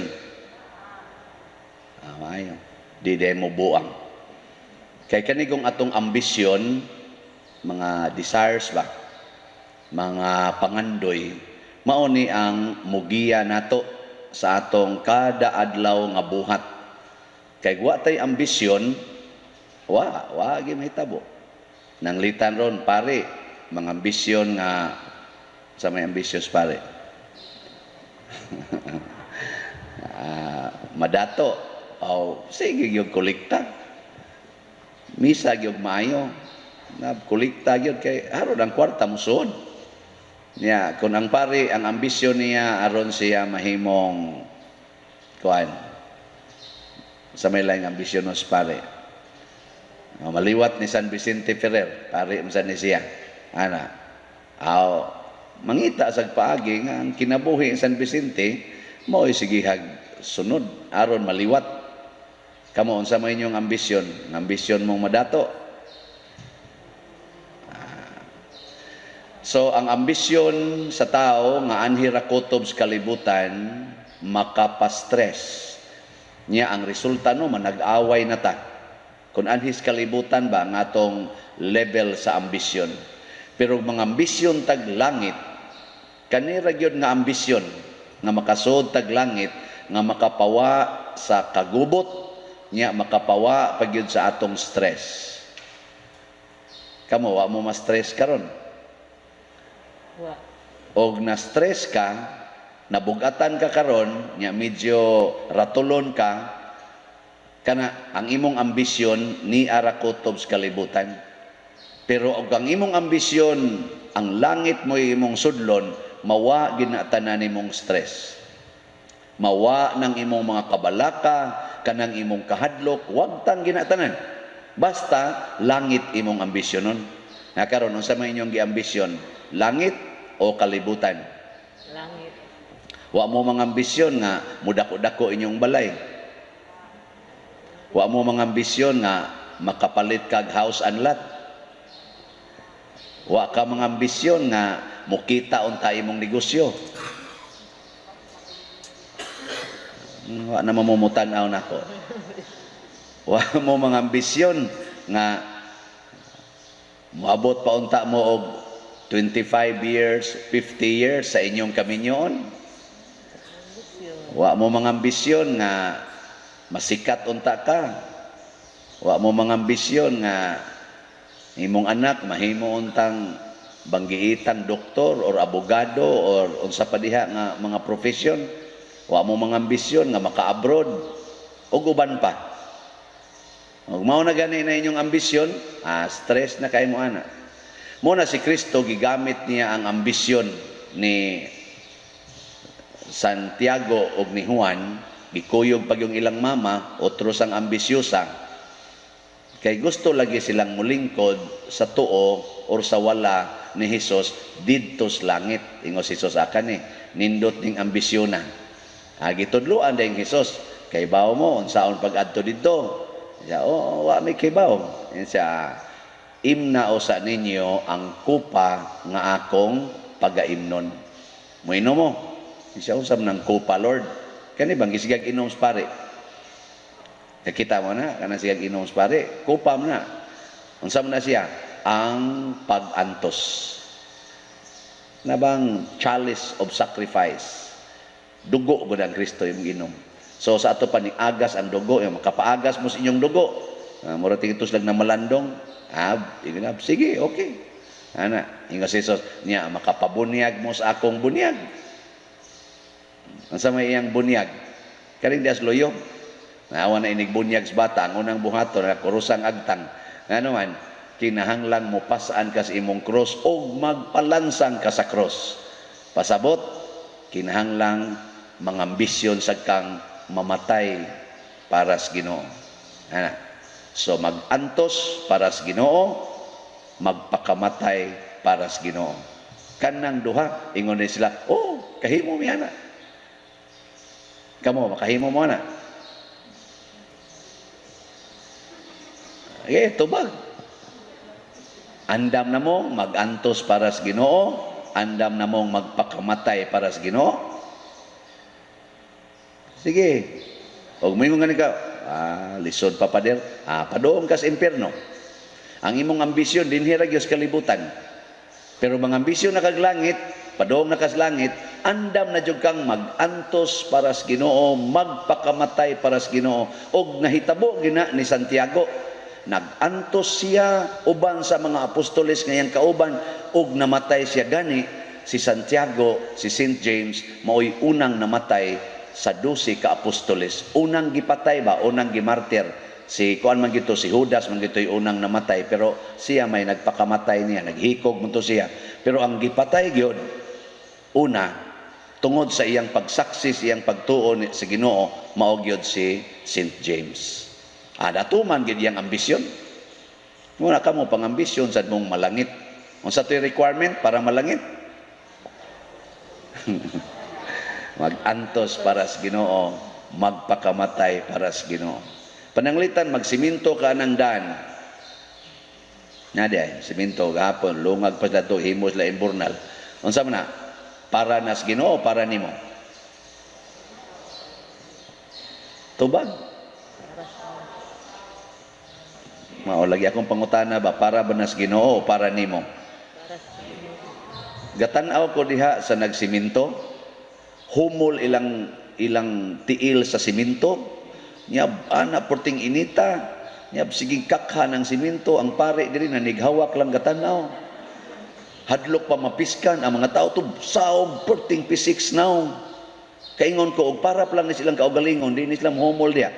Ah, maayo. Di day mo buang. Kay kanigong atong ambisyon, mga desires ba, mga pangandoy, mao ni ang mugiya nato sa atong kada adlaw nga buhat. Kay wa tay ambisyon, wa gyud mahitabo. Nanglitan ron pare, mga ambisyon nga sa may ambisyon pare. Madato, o sige gyud kolekta. Misa gyud maayo. Na kolekta gyud kay aron ang kwarta mosuod. Niya, kung ang pare, ang ambisyon niya aron siya mahimong kuan. Sa may laing ambisyon nos pare. Oh, maliwat ni San Vicente Ferrer, pare man ni siya. Ana. Aw, mangita sa paagi nga ang kinabuhi ni San Vicente mao'y sigihag sunod aron maliwat. Kamo, unsa may inyong ambisyon? Ang ambisyon mong madato. So ang ambisyon sa tao nga anhi ra kutob sa kalibutan makapastress. Nya ang resulta no, manag-away na ta. Kung anhi sa kalibutan ba nga atong level sa ambisyon. Pero mga ambisyon tag langit, kanira gyud nga ambisyon nga makasuod tag langit, nga makapawa sa kagubot, nya makapawa pa gyud sa atong stress. Kamo, wa mo ma-stress karon? Wa. Og na-stress ka, nabugatan ka karon, nya medyo ratulon ka, kana ang imong ambisyon ni ara kutob sa kalibutan. Pero og ang imong ambisyon, ang langit mo imong sudlon, mawa ginatanan nimong stress. Mawa ng imong mga kabalaka, kanang imong kahadlok, wag tang ginatanan. Basta langit imong ambisyon nun. Na karon, unsa may inyong giambisyon? Langit o kalibutan? Langit. Wa mo mga ambisyon nga mudako-dako inyong balay. Wa mo mga ambisyon nga makapalit kag house and lot. Wa ka mga ambisyon nga mukita unta imong negosyo. Wa na mamumutan-aw nako. Wa mo mga ambisyon nga moabot pa unta mo og 25 years, 50 years sa inyong kaminyoon. Wa mo mga ambisyon nga masikat unta ka. Wa mo mga ambisyon nga imong anak mahimo untang banggiitang doktor or abogado or unsa pa diha nga mga profession. Wa mo mga ambisyon nga maka-abroad ug uban pa. Ug mao na gani na inyong ambisyon, stress na kay mo ana. Mo na si Kristo gigamit niya ang ambisyon ni Santiago ug ni Juan, gikuyog pag yung ilang mama, otro sang ambisyosa. Kay gusto lagi silang mulingkod sa tuo or sa wala ni Hesus didto sa langit. Ingon si Hesus akan eh, nindot ning ambisyona. Gitudloan dayong Hesus, kay bawo mo unsaon pag-adto didto. Siya, oh, wa mi kibaw. Siya, imna usa ninyo ang kupa nga akong pagaimnon. Moinom mo. Siya, unsa man ang kupa, Lord? Kani bang gisigag inom sa pare? Nakita mo na, kanang sigag inom sa pare, kupa mo na. Unsa man na siya? Ang pag-antos. Na bang chalice of sacrifice? Dugo gud ang Kristo imong inom. So sa ato pa ni agas ang dugo, yung makapaagas mo sa inyong dugo. Mura tingin lang na malandong. Ah, ingon na, sige, okay. Ana, ingon si Jesus, niya makapabunyag mo sa akong bunyag. Unsa may iyang bunyag? Kaning dias loyo. Naawa na inig bunyag sa bata, ang unang buhaton na kurusang agtang. Ngano man, kinahanglang mo pasaan ka sa imong cross o magpalansang ka sa cross. Pasabot, kinahanglang mangambisyon sa kang mamatay para sa Ginoo. Ana. So magantos para sa Ginoo, magpakamatay para sa Ginoo. Kanang duha, ingon ni sila, "Oh, kahimo mi ana." Kamo, makahimo mo ana. Eh, tubag. Andam na mo magantos para sa Ginoo, andam na mong magpakamatay para sa Ginoo. Sige. Og moingon gani ka, lisod pa, pader, padoong ka sa impierno. Ang imong ambisyon dinhi ra gyud sa kalibutan. Pero mga ambisyon na kag langit, padoong na kas langit, andam na jud kang magantos para sa Ginoo, magpakamatay para sa Ginoo. Og nahitabo gina ni Santiago, nagantos siya uban sa mga apostoles ngayang kauban ug namatay siya. Gani si Santiago, si St. James, maoy unang namatay sa 12 ka apostoles. Unang gipatay ba, unang gimartir. Si kuan man gito, si Judas man gito'y unang namatay, pero siya may nagpakamatay niya, naghikog man to siya. Pero ang gipatay gyud una tungod sa iyang pagsaksi, sa iyang pagtuo sa Ginoo, mao gyud si St. James. Natuman gyud iyang ambisyon. Muna kamo pangambisyon sad mong malangit. Unsa to'y requirement para malangit? Magantos para sa Ginoo, magpakamatay para sa Ginoo. Pananglitan magsiminto ka ng daan. Nga di ay, siminto gahapon, lungag pa sila to, himos la imburnal. Unsa man na? Para nas Ginoo, para nimo. Tubag. Mao lagi akong pangutana ba, para ba nas Ginoo o para nimo? Gatan-aw ko diha sa nagsiminto, humol ilang ilang tiil sa siminto, nya ana porting inita, nya sige kakha ng siminto, ang pare diri nanighawak lang gatan-aw. Hadlok pa mapiskan ang mga tao to saog porting P6 now. Kaingon ko og para pa lang ni silang kaugalingon, di ni sila humol diha.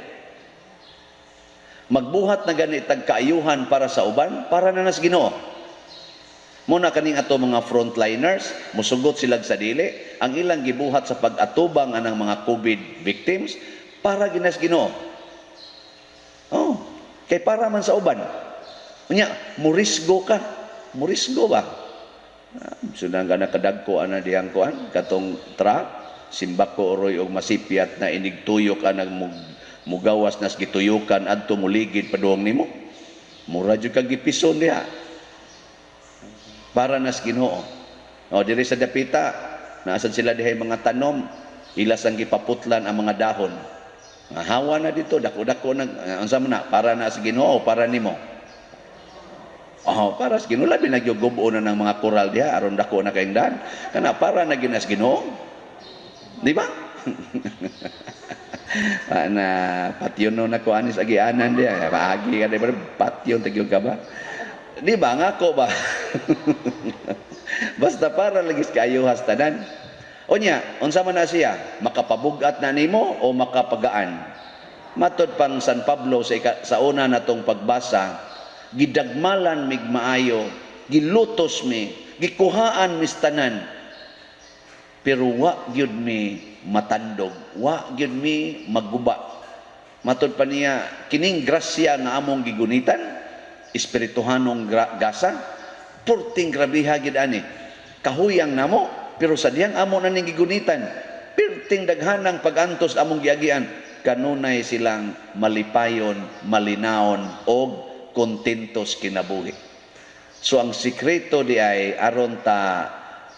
Magbuhat na gani tag kaayuhan para sa uban, para na nas Ginoo. Muna kaning ato mga frontliners, musugot sila sa dili, ang ilang gibuhat sa pag-atubang anang mga COVID victims para ginas Ginoo. Oh, kay para man sa uban. Unya, murisgo ka. Murisgo ba? Sundan ka na kadagko ana diyang kuan katong truck, simbako oroy og masipyat na inigtuyok anang mugawas nas gituyukan adto muligid padung nimo. Mura jud kag gipison diha. Para nas Ginoo. O diri sa dapita, naasad sila dihay mga tanom, ilas ang gipaputlan ang mga dahon. Nga hawa na dito, dako-dako na, unsa man na, para na sa Ginoo, para nimo. Oh, para sa Ginoo, labi na gyud gubo na ng mga koral diha aron dako na kayong daan. Kana para na ginas Ginoo. Di ba? Na patyon no na ko anis agianan diha. Paagi ka di ba? Patyon tagyog ka ba? Di ba ngako ba? Basta para lagi kayo tanan. Unya, unsa man na siya? Makapabugat na nimo o makapagaan? Matod pang San Pablo sa una natong pagbasa, gidagmalan mig maayo, gilutos mi, gikuhaan mis tanan. Pero wa gyud mi matandog, wa gyud mi magguba. Matod pa niya, kining grasya nga among gigunitan, espirituhanong gasa, purting grabiha gid ani. Kahuyang namo, pero sa diyang amo na ning gigunitan, pirting daghanang pagantos among giagian, kanunay silang malipayon, malinaon og kontentos kinabuhi. So ang sikreto di ay aron ta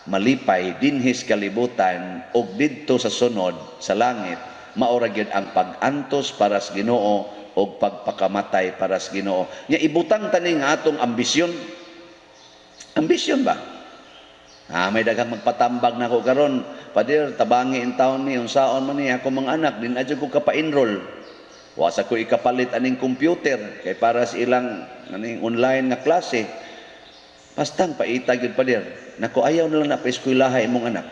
malipay dinhis kalibutan og didto sa sunod sa langit, maora gyud ang pag-antos para sa Ginoo og pagpakamatay para sa Ginoo. Nya ibutang tani nga atong ambisyon. Ambisyon ba? May daghang magpatambag nako karon, Pader, tabangi intawon ni, unsaon man ni ako mga anak, din adyo ko kapa-enroll. Wa sa ko ikapalit aning computer kay para sa ilang aning online nga klase. Pastang paita gyud, pader. Nako, ayaw na lang na paeskwelaha imong anak.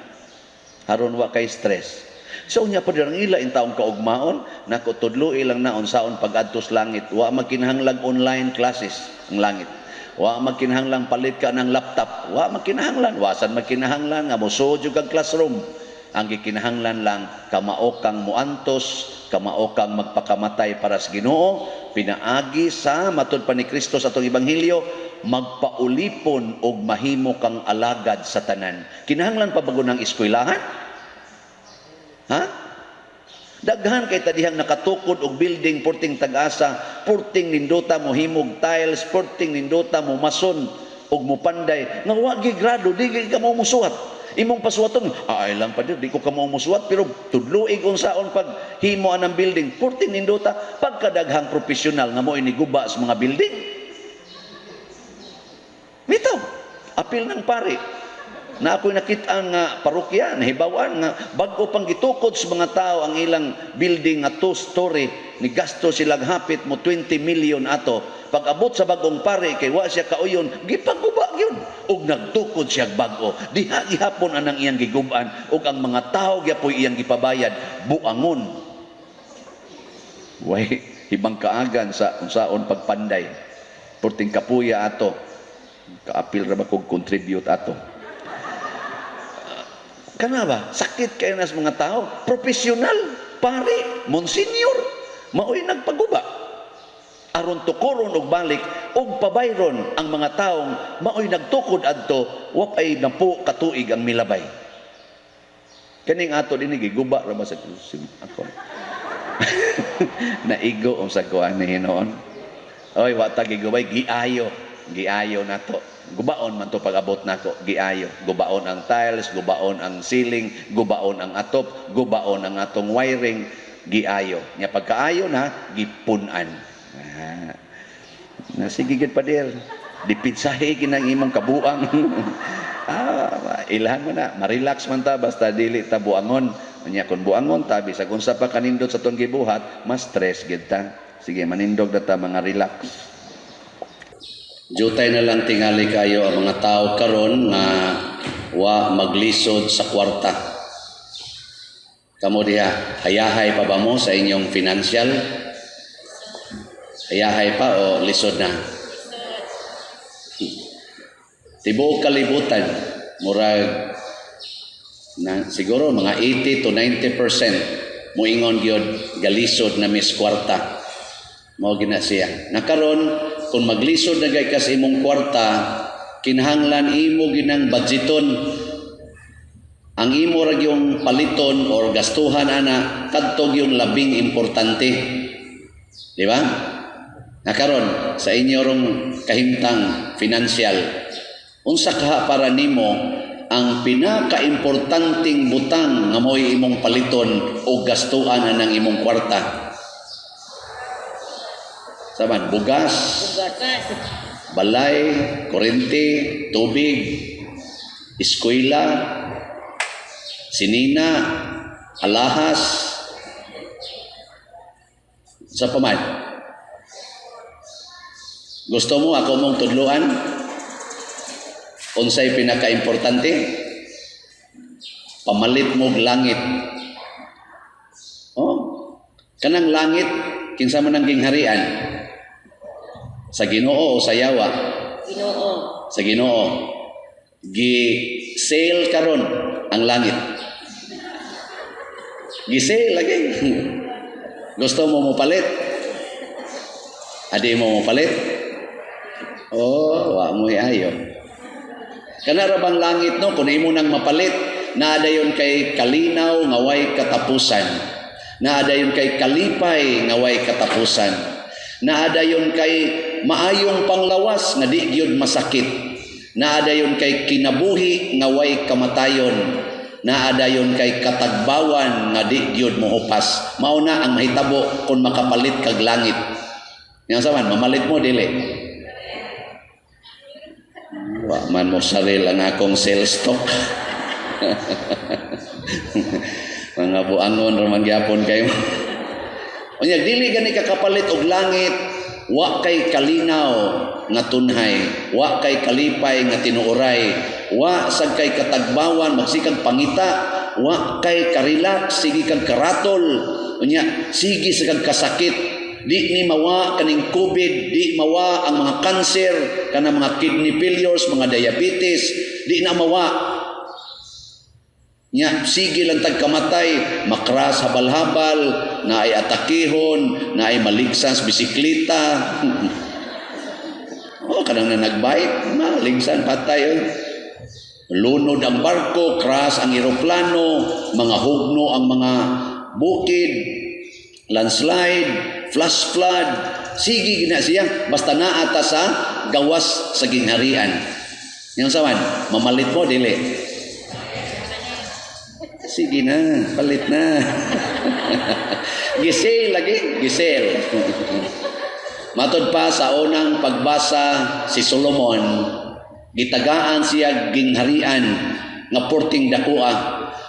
Aron wa kay stress. So unya, pader, ang ila intawong kaugmaon, nako, tudloi lang na unsaon pag-adto sa langit. Wa magkinahanglag online classes ang langit. Wa magkinahanglang palit ka ng laptop. Wa magkinahanglan, wa sad magkinahanglan nga mosulod kag classroom. Ang gikinahanglan lang, kamao kang muantos, kamao kang magpakamatay para sa Ginoo, pinaagi sa matud pa ni Kristo sa atong ebanghelyo, magpaulipon og mahimo kang alagad sa tanan. Kinahanglan pa bago ng eskwelahan? Ha? Daghan kay tadihang nakatukod og building porting tag-asa, porting nindota mo himog tiles, porting nindota mo mason og mupanday nga wa gi grado, di gyud ka mo musuwat. Imong pasuwaton, ay lang pa di ko ka mo musuwat, pero tudluig unsaon pag himo anang building, porting nindota pagkadaghang profesional nga mo iniguba sa mga building. Bitaw, apil ng pari na ako'y nakita nga parokya, nahibawan nga bago pang gitukod sa mga tao ang ilang building nga two-story, ni gasto silang hapit mo 20 million ato. Pag abot sa bagong pare, kay wa siya kauyon, gipaguba gyud ug nagtukod siya bag-o. Diha gihapon anang iyang giguban ug ang mga tao gyapoy iyang gipabayad buangon. Way hibang kaagan sa unsaon pagpanday. Porting kapuya ato. Kaapil ra ba kog contribute ato? Kana ba? Sakit kayo na sa mga tao. Profesional, pare, monsignor, mao'y nagpaguba. Aron tukoron og balik og pabayron ang mga taong mao'y nagtukod adto, wa pay napo katuig ang milabay. Kaning ato dinhi giguba ra ba sa ako? Naigo ang sa kuan ni hinoon. Oy, wa ta gigubay, giayo, giayo nato. Gubaon man to pag-abot nako, giayo. Gubaon ang tiles, gubaon ang ceiling, gubaon ang atop, gubaon ang atong wiring, giayo. Nya pagkaayo na, gipun-an. Ah. Na sige gid, pader. Dipinsahe kinang imong kabuang. Ilhan mo na, ma-relax man ta basta dili ta buangon. Nya kun buangon ta, bisag unsa pa kanindot sa tong gibuhat, mas stress gid ta. Sige, manindog na ta, mga relax. Jutay na lang tingali kayo ang mga tao karon nga wa maglisod sa kwarta. Kamo diha, hayahay pa ba mo sa inyong financial? Hayahay pa o lisod na? Tibuok kalibutan, murag na, siguro mga 80 to 90% muingon gyud galisod na mis kwarta. Mao gina siya. Nakaron kung maglisod na gay ka sa imong kwarta, kinahanglan imo ginang budgeton. Ang imo ra yung paliton or gastuhan ana kadto yung labing importante. Di ba? Nakaron sa inyo rong kahimtang financial, unsa kaha para nimo ang pinakaimportanteng butang nga mo'y imong paliton o gastuhan anang imong kwarta? Saman, bugas, Bugas. Balay, kuryente, tubig, eskwela, sinina, alahas, sa paman. Gusto mo ako mong tudluan? Unsay pinakaimportante? Pamalit mo og langit. Oh, kanang langit, kinsa man ang gingharian? Sa Ginoo o sa yawa? Ginoo. Sa Ginoo. Gi-sale karon ang langit. Gi-sale lagi. Gusto mo mopalit? Adi mo mopalit? Oh, wa mo ayo. Kana ra bang langit, no, kung imo nang mapalit, naa dayon kay kalinaw nga way katapusan. Naa dayon kay kalipay nga way katapusan. Naa dayon kay maayong panglawas nga di gyud masakit. Naa dayon kay kinabuhi nga way kamatayon. Naa dayon kay katagbawan nga di gyud mohupas. Mao na ang mahitabo kung makapalit kag langit. Yang saman, mamalit mo dili? Wa man mo saril ang akong sales talk. Mga buangon ra man gyapon kayo. Unya dili gani ka kapalit og langit, wa kay kalinaw nga tunhay, wa kay kalipay nga tinuoray, wa sad kay katagbawan, magsikag pangita, wa kay karelax, sige kag karatol. Unya sige sa kag kasakit, di ni mawa kaning COVID, di mawa ang mga kanser, kana mga kidney failures, mga diabetes, di na mawa. Nya, sige lang tag kamatay, makras habal-habal, na ay atakihon, na ay maligsan sa bisikleta. Oh, kanang na nagbike, maligsan patay. Oh. Lunod ang barko, crash ang eroplano, mga hugno ang mga bukid, landslide, flash flood. Sige gina siya, basta naa ta sa gawas sa gingharian. Yang saman, mamalit mo, dili? Sige na, palit na. Gi-sale lagi, gi-sale. Matod pa sa unang pagbasa, si Solomon, gitagaan siya gingharian nga porting dakoa,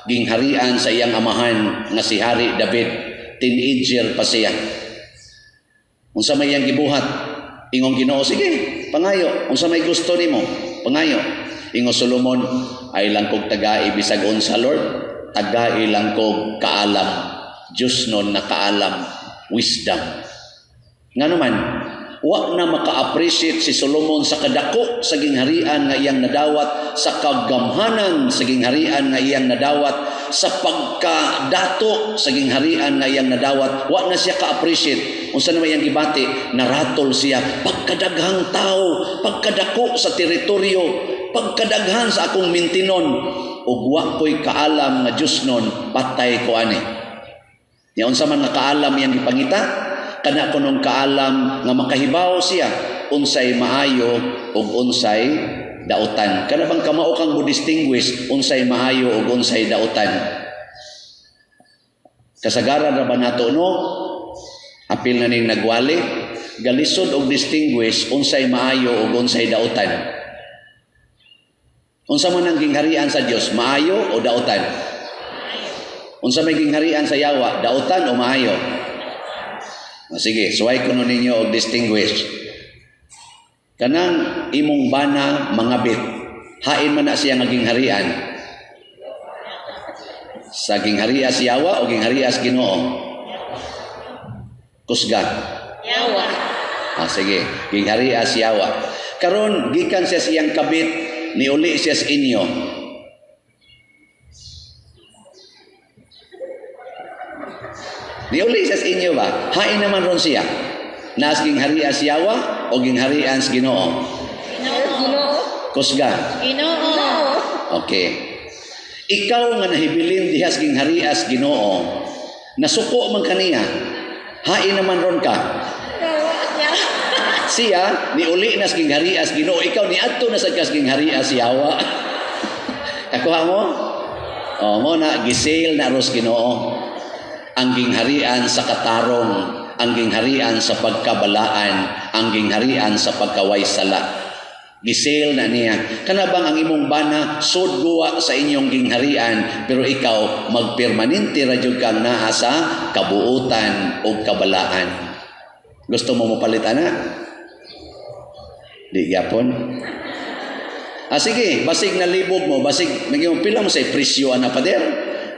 gingharian sa iyang amahan nga si Hari David. Teenager pa siya. Unsa may iyang gibuhat? Ingong Ginoo, "Sige, pangayo. Unsa may gusto nimo? Pangayo." Ingon Solomon, "Ay lang kog tagai bisag unsa, Lord. Tagai lang kog kaalam." Diyos nun na kaalam, wisdom. Nga naman, wa na maka-appreciate si Solomon sa kadako sa gingharian nga iyang nadawat, sa kagamhanan sa gingharian nga iyang nadawat, sa pagkadato sa gingharian nga iyang nadawat, wa na siya ka-appreciate. Unsa naman iyang gibati? Naratol siya, pagkadaghang tao, pagkadako sa teritoryo, pagkadaghan sa akong mintinon, ug wa ko'y kaalam nga Diyos nun, patay ko ani. Nya unsa man nga kaalam iyang gipangita? Kana kunong kaalam nga makahibaw siya unsay maayo ug unsay dautan. Kana bang kamao kang mo distinguish unsay maayo ug unsay dautan? Kasagaran ra ba nato, no? Apil na ning nagwali, galisod og distinguish unsay maayo ug unsay dautan. Unsa man ang gingharian sa Dios, maayo o dautan? Unsa may gingharian sa yawa, dautan o maayo? O, sige, suway kuno ninyo og distinguish. Kanang imong bana mangabit, hain man na siya nga gingharian? Sa gingharian si yawa o gingharian sa Ginoo? Kusga. Yawa. Ah, sige, gingharian si yawa. Karon gikan siya sa iyang kabit, niuli siya sa inyo. Niuli siya sa inyo ba? Hain naman ron siya. Naas gingharian si yawa o gingharian sa Ginoo? Ginoo. Kusga. Ginoo. Okay. Ikaw nga nahibilin diha sa gingharian sa Ginoo, nasuko man kaniya, hain naman ron ka. Siya niuli na sa gingharian sa Ginoo, ikaw niadto na sad ka sa gingharian sa yawa. Kakuha mo? O mo na gi-sale na ros Ginoo. Ang gingharian sa katarong, ang gingharian sa pagkabalaan, ang gingharian sa pagkawaysala. Gi-sale na niya. Kana bang ang imong bana sud guwa sa inyong gingharian, pero ikaw magpermanente ra jud kang naa sa kabuutan o kabalaan. Gusto mo mopalit ana? Di gyapon. Ah, sige, basig na libog mo, basig maging pila mo sa presyo ana, pader?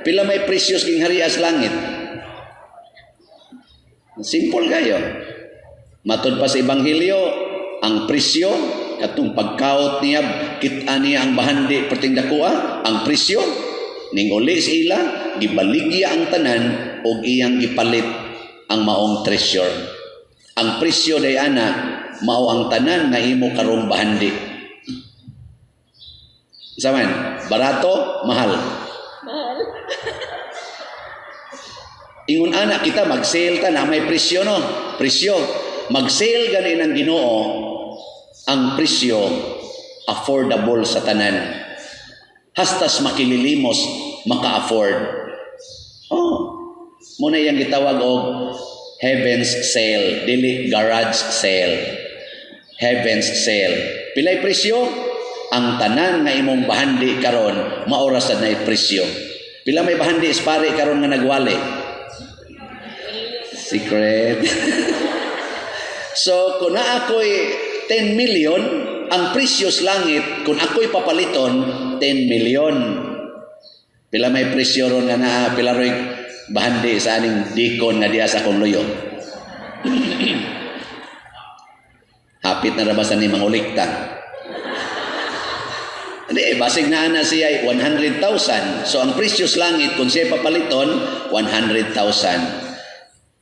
Pila may presyo sa gingharian sa langit? Simple kayo. Matod pa sa Ebanghelyo, ang presyo katong pagkaot niya, kita niya ang bahandi perting dakoa, ang presyo ning uli sa ila, gibaligya ang tanan og iyang gipalit ang maong treasure. Ang presyo day ana mao ang tanan nga imo karong bahandi. Saman, barato, mahal. Mahal. Ingon ana kita mag-sale ta na may presyo, no. Presyo. Mag-sale gani ng Ginoo, ang presyo affordable sa tanan. Hastas makililimos maka-afford. Oh, muna iyang gitawag og heaven's sale, dili garage sale. Heaven's sale. Pilay presyo? Ang tanan nga imong bahandi karon mao ra sad nay presyo. Pila may bahandi sa pare karon nga nagwali? Secret. So kung naa ako'y 10 million, ang presyo sa langit, kung ako'y papaliton, 10 million. Pila may presyo ron nga naa, pila ro'y bahandi sa aning deacon nga diya sa akong luyo? Hapit na ra ba sa ni mangulikta? Hindi, basig na ana siya ay 100,000. So ang presyo sa langit, kung siya papaliton, 100,000.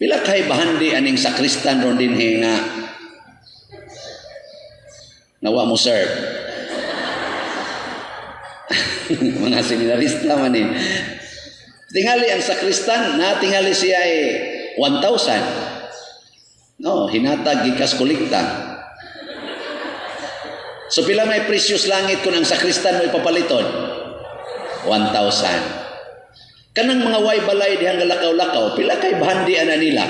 Pila kay bahandi aning sakristan ron dinhi nga nawa mo serve? Mga seminarista man eh. Tingali ang sakristan, na tingali siya ay 1,000. No, hinatag gikas kolekta. So pila may presyo sa langit kung ang sakristan mo ipapaliton? 1,000. Kanang mga way balay dihang galakaw-lakaw, pila kay bahandi ana nila?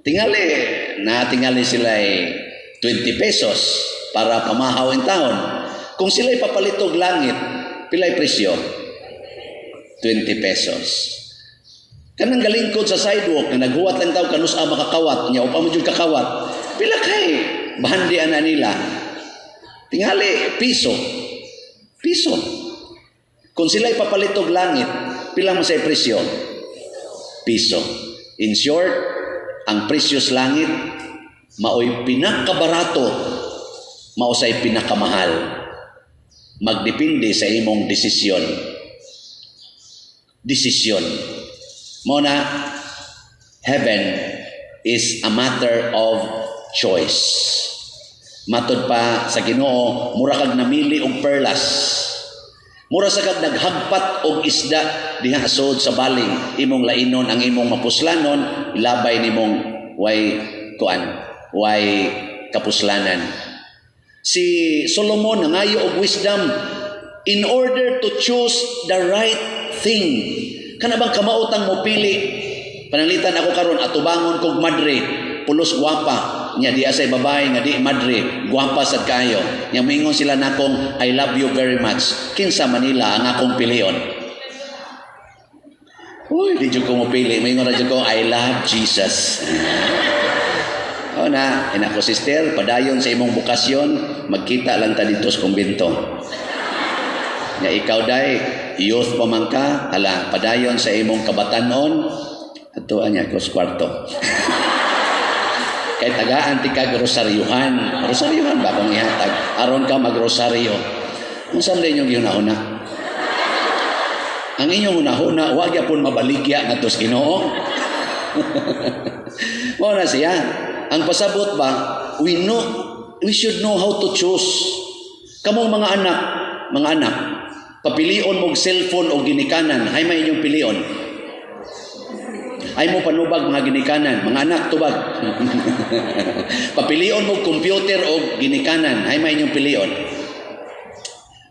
Tingali, na tingali sila ay 20 pesos para pamahaw in taon. Kung sila ipapalitog langit, pila'y presyo? 20 pesos. Kanang galingkod sa sidewalk nga naghuwat lang tao kanusa makakawat nya upa mo jud kakawat. Pila kay bahandi ana nila? Tingali piso. Piso. Kung sila ipapalitog langit, pila mo sa presyo? Piso. In short, ang presyo sa langit maoy pinakabarato, mao say pinakamahal. Magdepende sa imong desisyon. Desisyon. Mao na, heaven is a matter of choice. Matod pa sa Ginoo, mura kag namili og perlas. Mura sa kag naghagpat og isda diha sud sa baling, imong lainon ang imong mapuslanon, ilabay nimong way kuan, way kapuslanan. Si Solomon nangayo og wisdom in order to choose the right thing. Kana bang kamautang mo pili? Pananglitan ako karon atubangon kog madre, pulos gwapa nya di asay babae nga di madre, gwapa sad kayo. Nya moingon sila nakong "I love you very much." Kinsa manila ang akong pilion? Uy, di jud ko mopili. Moingon ra jud ko, "I love Jesus." O na, ina ko, sister, padayon sa imong bokasyon, magkita lang ta dito sa kumbento. Nya ikaw day, youth pa man ka, hala, padayon sa imong kabatanon, ato anya ko sa kwarto. Kay tagaan ti kag rosaryuhan. Rosaryuhan ba kung ihatag? Aron ka magrosaryo. Unsa man inyong gihuna-huna? Ang inyong hunahuna, wa gyapon mabaligya ngadto sa Ginoo. Mao na siya. Ang pasabot ba, we should know how to choose. Kamong mga anak, papilion mog cellphone o ginikanan, hay may inyong pilion? Ay mo panubag mga ginikanan, mga anak tubag. Papilion mo computer o ginikanan, hay may inyong pilion?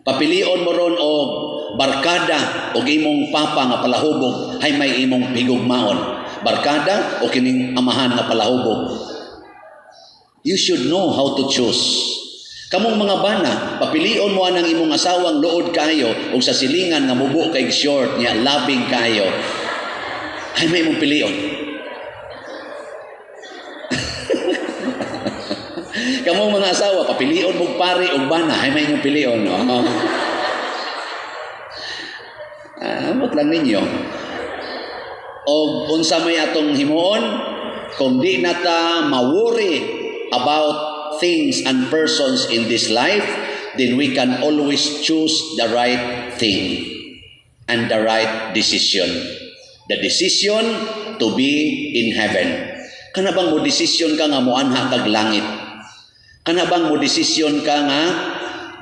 Papilion mo ron og barkada o imong papa nga palahubog, hay may imong higugmaon? Barkada o kining amahan nga palahubog? You should know how to choose. Kamong mga bana, papilion mo anang imong asawang luod kayo o sa silingan nga mubo kay short niya labing kayo. Ay may imong pilion? Kamong mga asawa, papilion mo pare og bana, ay may inyong pilion? Oh. Ah, amot lang ninyo. Og unsa may atong himuon kung di na ta ma-worry about things and persons in this life, then we can always choose the right thing and the right decision. The decision to be in heaven. Kana bang mo desisyon ka nga moanha kag langit? Kana bang mo desisyon ka nga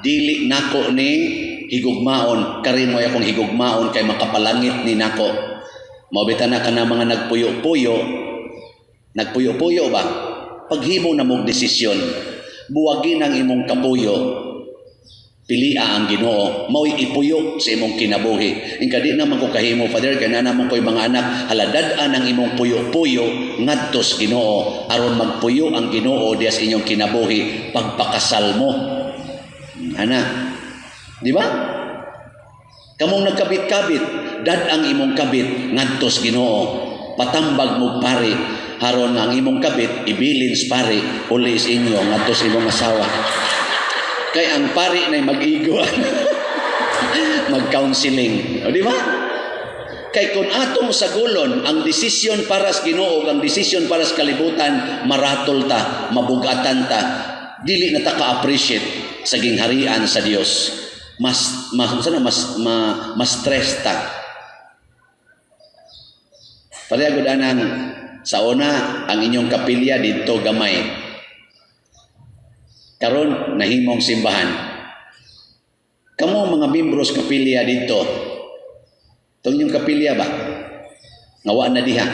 dili nako ni higugmaon, karin mo akong higugmaon kay makapalangit ni nako? Mao bitaw na kana mga nagpuyo-puyo, nagpuyo-puyo ba? Paghimo na mong desisyon, buwagin ang imong kapuyo. Pilia ang Ginoo, mao'y ipuyo sa imong kinabuhi. Ingka, "Di naman ko kahimo, Father, kay naa naman ko'y mga anak." Hala, dad-an ang imong puyo-puyo ngadto sa Ginoo aron magpuyo ang Ginoo diya sa inyong kinabuhi pagpakasal mo. Ana. Di ba? Kamong nagkabit-kabit, dad ang imong kabit ngadto sa Ginoo. Patambag mo pare aron ang imong kabit ibilin sa pare uli sa inyo ngadto sa imong asawa. Kay ang pari na mag-igo, mag-counseling. O, di ba? Kay kung atong sagulon ang desisyon para sa Ginoo, ang desisyon para sa kalibutan, maratol ta, mabugatan ta, dili na ta ka-appreciate sa gingharian sa Dios. Mas mas sana mas ma, mas stress ta. Pareha gud anang sa una, ang inyong kapilya didto gamay. Karon nahimong simbahan. Kamo mga membros kapilya dito. Itong inyong kapilya ba? Nga wa na diha.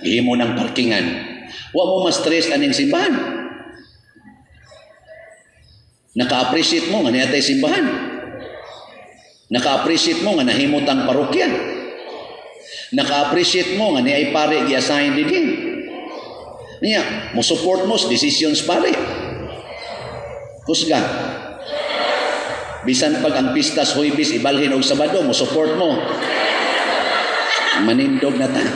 Gihimo ng parkingan. Wa mo ma-stress aning simbahan. Naka-appreciate mo nga naa tay simbahan. Naka-appreciate mo nga nahimo tang parokya. Naka-appreciate mo nga niay pare gi-assign dinhi. Niya, mo support mo sa decisions pare. Kusga. Bisan pag ang pista sa Huwebes ibalhin og Sabado, mo support mo. Manindog na ta.